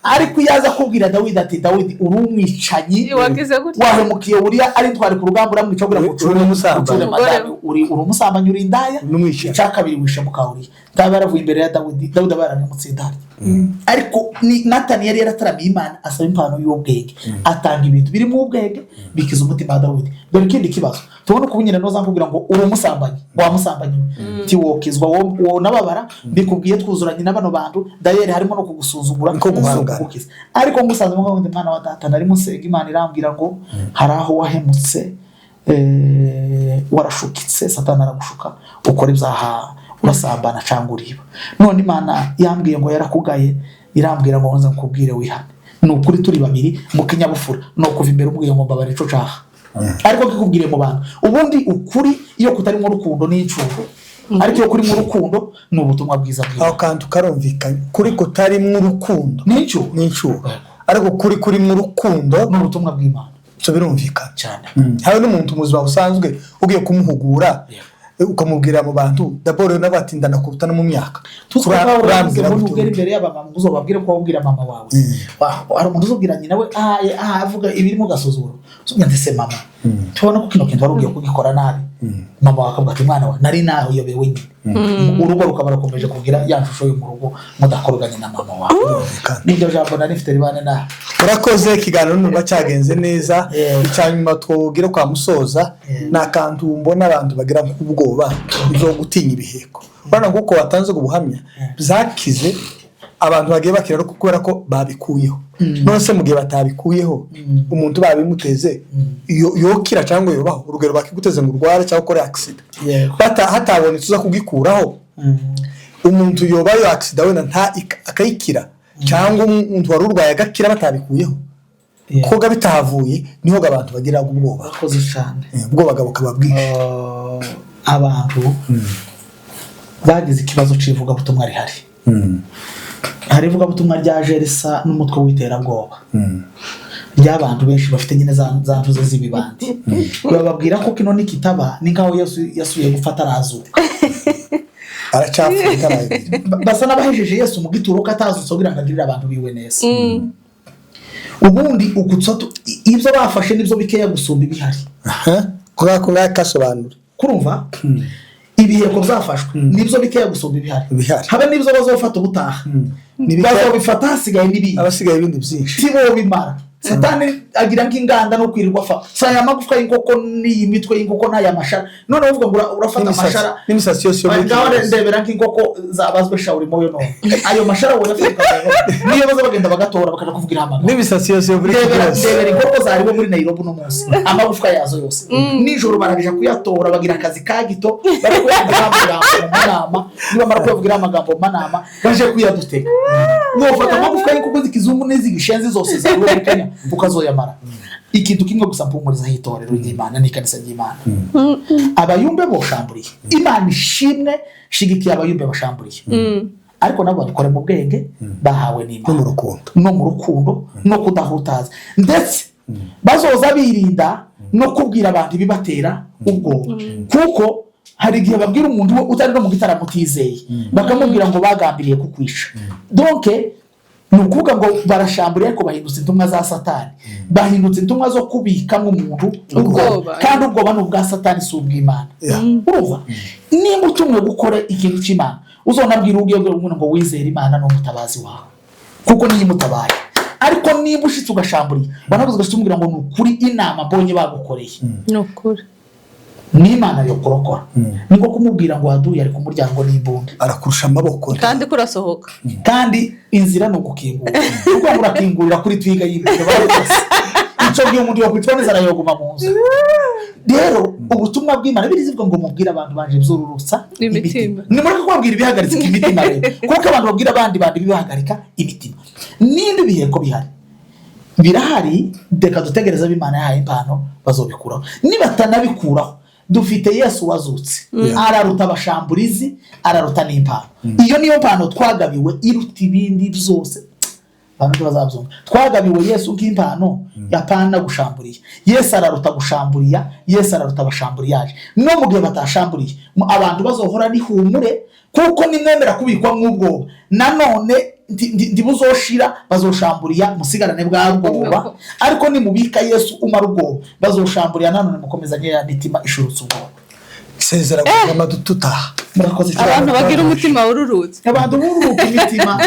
Ariko iyo aza kubwira Dawidi ati Dawidi, uri umwicanyi, Wagize gutya. wahemukiye Uriya, ari ntwari ku rugamba, uramwica kugira ngo Uri umusambanyi. ucure madame, uri umusambanyi, uri indaya. N'umwicanyi. Icya kabiri wishe muka Uriya, ntaba yaravuye imbere ya Dawidi, Dawidi aba yaramutsinda harya. Ariko ni Natani yari yarataramiye Imana, asaba impano y'ubwenge, atanga ibintu birimo ubwenge bikiza umutima wa Dawidi. Dore ikindi kibazo tubona uko nyine noza nkubwira ngo uri umusambanyi, wamusambanyi we, tiwokizwa wo nababara mbikubwiye twuzuranye na bano bantu dayeri, harimo no kugusuzugura. Niko guhangana. Kugukiza. Ariko ngusanze ngo ndi mwana wa data, narimo nsenga, Imana irambwira ngo hari aho wahemutse, warashukitse, Satani aragushuka ukora ibyaha, urasambana cyangwa uriba. None Imana yambwiye ngo yarakugaye, irambwira ngo nze nkubwire wihane. Ni ukuri turi babiri mu kinyabupfura ni ukuva imbere umbwiye ngo mbabare ico caha, ariko kikubwiriye mu bantu. Ubundi ukuri iyo kutarimo urukundo ni incuro, ariko iyo kurimo urukundo ni ubutumwa bwiza bwiza. Aho kantu karumvikanye, kuri kutarimo urukundo Ni incuro. Ni incuro, ariko kuri kurimo urukundo Ni ubutumwa bw'Imana. Ibyo birumvikana. Cyane. Hari n'umuntu mu buzima busanzwe ugiye kumuhugura, ukamubwira mu bantu daboro n'abatindana kuruta no mu myaka. Tuzi ko Pawulo yavuze Urambwira ngo gute? nubwira imbere y'abamama ngo uzobabwire ko wabwira mama wawe. Hari umuntu uzubwira nyina we aha avuga ibirimo gasuzuguro, uzubwira ndetse mama tubona ko kino kintu wari ugiye kugikora nabi, mama wawe akavuga ati mwana wa nari nayobewe nyine. Urugo rukaba rukomeje kugira ya shusho yo mu rugo mudakoroganye na mama wawe. Birumvikana. Niryo jambo nari mfite, ribane nawe. Urakoze, ikiganiro numva cyagenze neza. Yeah. Icya nyuma twubwire kwa musoza, Yeah. ni akantu mbona abantu bagira nk'ubwoba zo gutinya ibiheko. Urabona nk'uko watanze ubwo buhamya byakize. Abantu bagiye bakira ariko kubera ko babikuyeho. None se mu gihe batabikuyeho, umuntu babimuteze yokira cyangwa yobaho? Urugero, bakiguteze ngo urware cyangwa ukore accident, hatabonetse uza kugikuraho, umuntu yoba yo accident wenda nta akayikira, cyangwa umuntu wari urwaye agakira batabikuyeho? Koga bitahavuye, niho abantu bagira ubwoba. Bakoze cyane. Ubwoba bukaba bwinshi. Abantu bagize ikibazo cy'ivugabutumwa rihari. Hari ivugabutumwa ryaje risa n'umutwe w'iterabwoba ry'abantu benshi bafite nyine za ntuze z'ibibandi, bababwira ko kino nikitaba ni nkaho Yesu yasubiye gufata arazuka. Aracyapfuye itaragira. Basa n'abahejeje Yesu mu gituro ko atazutse kugira ngo agirire abantu biwe neza. Ubundi ukutsa ibyo bafashe nibyo bikeya gusumba ibihari. Aha kubera ko kasobanura. Kurumva ibiheko byafashwe nibyo bikeya gusumba ibihari. Ibihari. Habe n'ibyo bazofata ubutaha, Ni bikeya. bazobifata hasigaye n'ibindi. Abasigaye ibindi byinshi. Si bo bimara. Satani agira nk'inganda no kwirirwa afa si aya magufwa y'inkoko n'iyi mitwe y'inkoko n'aya mashara. None uvuga ngo urafata amashara n'imisatsi yose yo muri ngaho Kigali. Ndebera nk'inkoko zabazwe shawuri moyo. None ayo mashara woyafata ukayaho, niyo baza bagenda bagatora bakaja kuvugira amagambo. N'imisatsi yose yo muri Ndebera, Kigali. ndebera inkoko zariwe muri Nairobi uno munsi, amagufwa yazo yose nijoro barabija kuyatora, bagira akazi ka gito, bari kuyavugira amagambo mu manama. Nibamara kuyavugira amagambo mu manama, baje kuyadutega. Wofata amagufwa y'inkoko z'ikizungu n'iz'igishenzi zose zariwe muri Kenya ukazoyamara? Ikintu kimwe gusa mpumurizaho itorero ry'Imana n'ikanisa ry'Imana: abayumbe boshamburiye, Imana ishimwe, shigikiye abayumbe bashamburiye, ariko nabo babikore mu bwenge bahawe n'Imana No mu rukundo. No mu rukundo no kudahutaza, ndetse bazoza birinda no kubwira abantu ibibatera ubwoba, kuko hari igihe babwira umuntu we utari no mu gitaramo utizeye, bakamubwira ngo bagambiriye kukwica. Donc ni ukuvuga ngo barashamburiye, ariko bahindutse intumwa za Satani, bahindutse intumwa zo kubikamo umuntu ubwoba. Ubwoba. Kandi ubwoba ni ubwa Satani, si ubw'Imana. Urumva, nimba utumwe gukora ikintu cy'Imana, uzonabwira ugiye umuntu ngo wizere Imana ni umutabazi wawe, kuko niyo imutabaye. Ariko niba ushitse ugashamburiye, wanabuze ugashitse umubwira ngo ni ukuri inama mbonye bagukoreye, Ni ukuri. n'Imana yo kurokora, ni nko kumubwira ngo waduye ari ku muryango n'imbunda. Arakurusha amaboko. Kandi ko urasohoka. Kandi inzira ni ugukingura, kuko ngo urakingurira kuri twiga y'imbere barose. Icyo gihe umuntu yokwicwa n'inzara yoguma mu nzu. Rero ubutumwa bw'Imana birizivuga ngo mubwire abantu banje byururutsa imitima. Nimureke kubabwira ibihagaritse imitima rero, kuko abantu babwira abandi bandi bibahagarika imitima. N'indi biheko bihari birahari, reka dutegereze abo Imana yahaye impano bazobikuraho. Nibatanabikuraho, dufite Yesu wazutse, araruta abashamburizi, araruta n'impano. Iyo niyo mpano twagabiwe iruta ibindi byose. Abantu ntibazabyumva. Twagabiwe Yesu nk'impano, yapana gushamburiya. Yesu araruta gushamburiya, Yesu araruta abashamburiyaje. No mu gihe batashamburiye, abantu bazohora n'ihumure, kuko nimwemera kubikwa nk'ubwoba nanone ntibuzoshira. Bazoshamburiya musigarane bwa bwoba, ariko nimubika Yesu umara ubwoba, bazoshamburiya nanone mukomezanye ya mitima ishurutse ubwoba. Sezera guverinoma tutaha. Murakoze cyane. Abantu bagira umutima wururutse. Abantu bururuka imitima.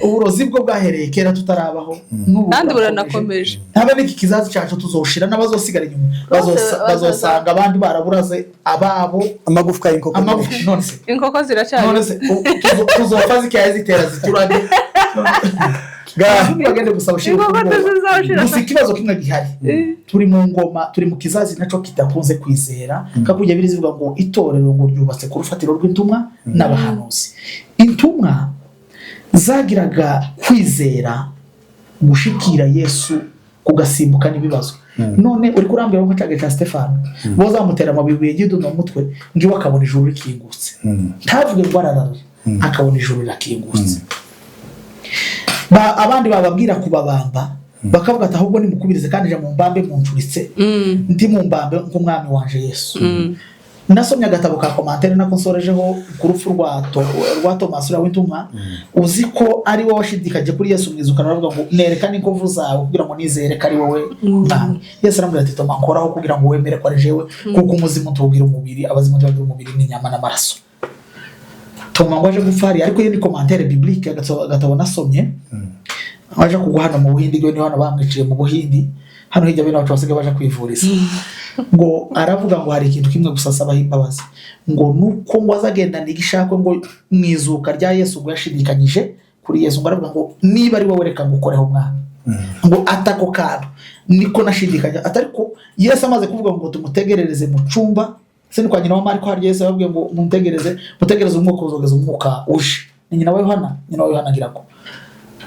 Uburozi bwo bwahereye kera tutarabaho, n'ubu Kandi burakomeje. Buranakomeje. Habe n'iki kizazi cyacu tuzoshira n'abazosigara inyuma bazosanga abandi baraburaze ababo. Amagufwa y'inkoko. Amagufa none se Inkoko ziracyari. None se tuzopfa zikaye zitera ziturage? Bagende gusa bashire Inkoko ubwoba. ntizizashira. Gusa ikibazo kimwe gihari, turi mu ngoma, turi mu kizazi nacyo kidakunze kwizera. Kakujya biri zivuga ngo itorero ngo ryubatse ku rufatiro rw'intumwa n'abahanuzi. Intumwa zagiraga kwizera gushikira Yesu kugasimbuka n'ibibazo. None uri kurambwira ngo cyagihe cya Stefano bozamutera amabuye y'iduno mu mutwe, ngiwe akabona ijuru rikingutse, ntavuge ngo ararara, akabona ijuru rirakingutse. Abandi bababwira kubabamba, bakavuga ati ahubwo nimukubirize kandi ja mumbambe muncuritse, ndi mumbambe nk'umwami wanje Yesu. Nasomye agatabo ka commentaire nako nsorejeho ku rupfu rwa Thomas uriya w'intumwa. Uzi ko ari wowe washidikanye kuri Yesu mwizukana, aravuga ngo nereka n'inkovu zawe kugira ngo nizere ko ari wowe Mwami. Yesu aramubwira ati Toma, nkoraho kugira ngo wemere ko ari jewe, kuko umuzimu tuwugira umubiri, abazimu tubagira umubiri n'inyama n'amaraso. Toma ngo aje gupfa hariya, ariko iyo ni commentaire biblique, agatabo nasomye. Aje kugwa hano mu Buhindi, niho hano bamwiciye mu Buhindi. Hano hirya bene wacu basigaye baje kwivuriza. Ngo aravuga ngo hari ikintu kimwe gusa asabaho imbabazi, ngo nuko ngo azagendana igishakwe ngo mu izuka rya Yesu ngo yashidikanyije kuri Yesu. Ngo aravuga ngo: "Niba ari wowe, reka ngukoreho, Mwami." Ngo atako kantu niko nashidikanya, atari ko Yesu amaze kuvuga ngo tumutegerereze mu cyumba se ni kwa nyina wa Mariko. Hari Yesu yababwiye ngo mutegereze, mutegereze umwuka uzogeza umwuka uje. Ni nyina wa Yohana, nyina wa Yohana. Ngira ngo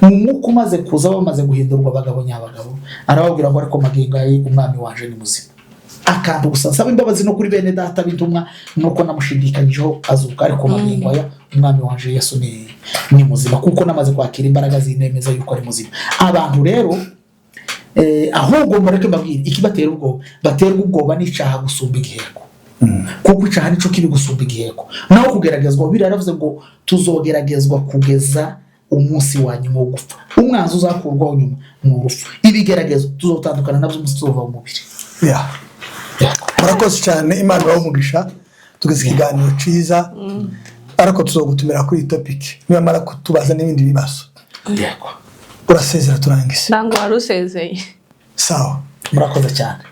mu mwuka umaze kuza, bamaze guhindurwa abagabo nyabagabo, arababwira ngo: "Ariko magingo aya Umwami wanje ni muzima. Akantu gusa nsaba imbabazi no kuri bene data b'intumwa nuko namushidikanyijeho azuka, ariko magingo aya Umwami wanje Yesu ni muzima, kuko namaze kwakira imbaraga zinemeza yuko ari muzima." Abantu rero, ahubwo mureke mbabwire ikibatera ubwoba. Baterwa ubwoba n'icaha gusumba igiheko, kuko icaha nico kibi gusumba igiheko. Naho kugeragezwa, Bibiliya yaravuze ngo tuzogeragezwa kugeza umunsi wa nyuma wo gupfa. Umwanzi uzakurwaho nyuma ni urupfu. Ibigeragezo tuzotandukana nabyo umunsi tuzova mu mubiri. Murakoze cyane, Imana ibahe umugisha. Tugize ikiganiro cyiza, ariko tuzogutumira kuri iyi topic nibamara kutubaza n'ibindi bibazo. Yego. Urasezera turangize. Ntabwo wari usezeye. Sawa. Murakoze cyane.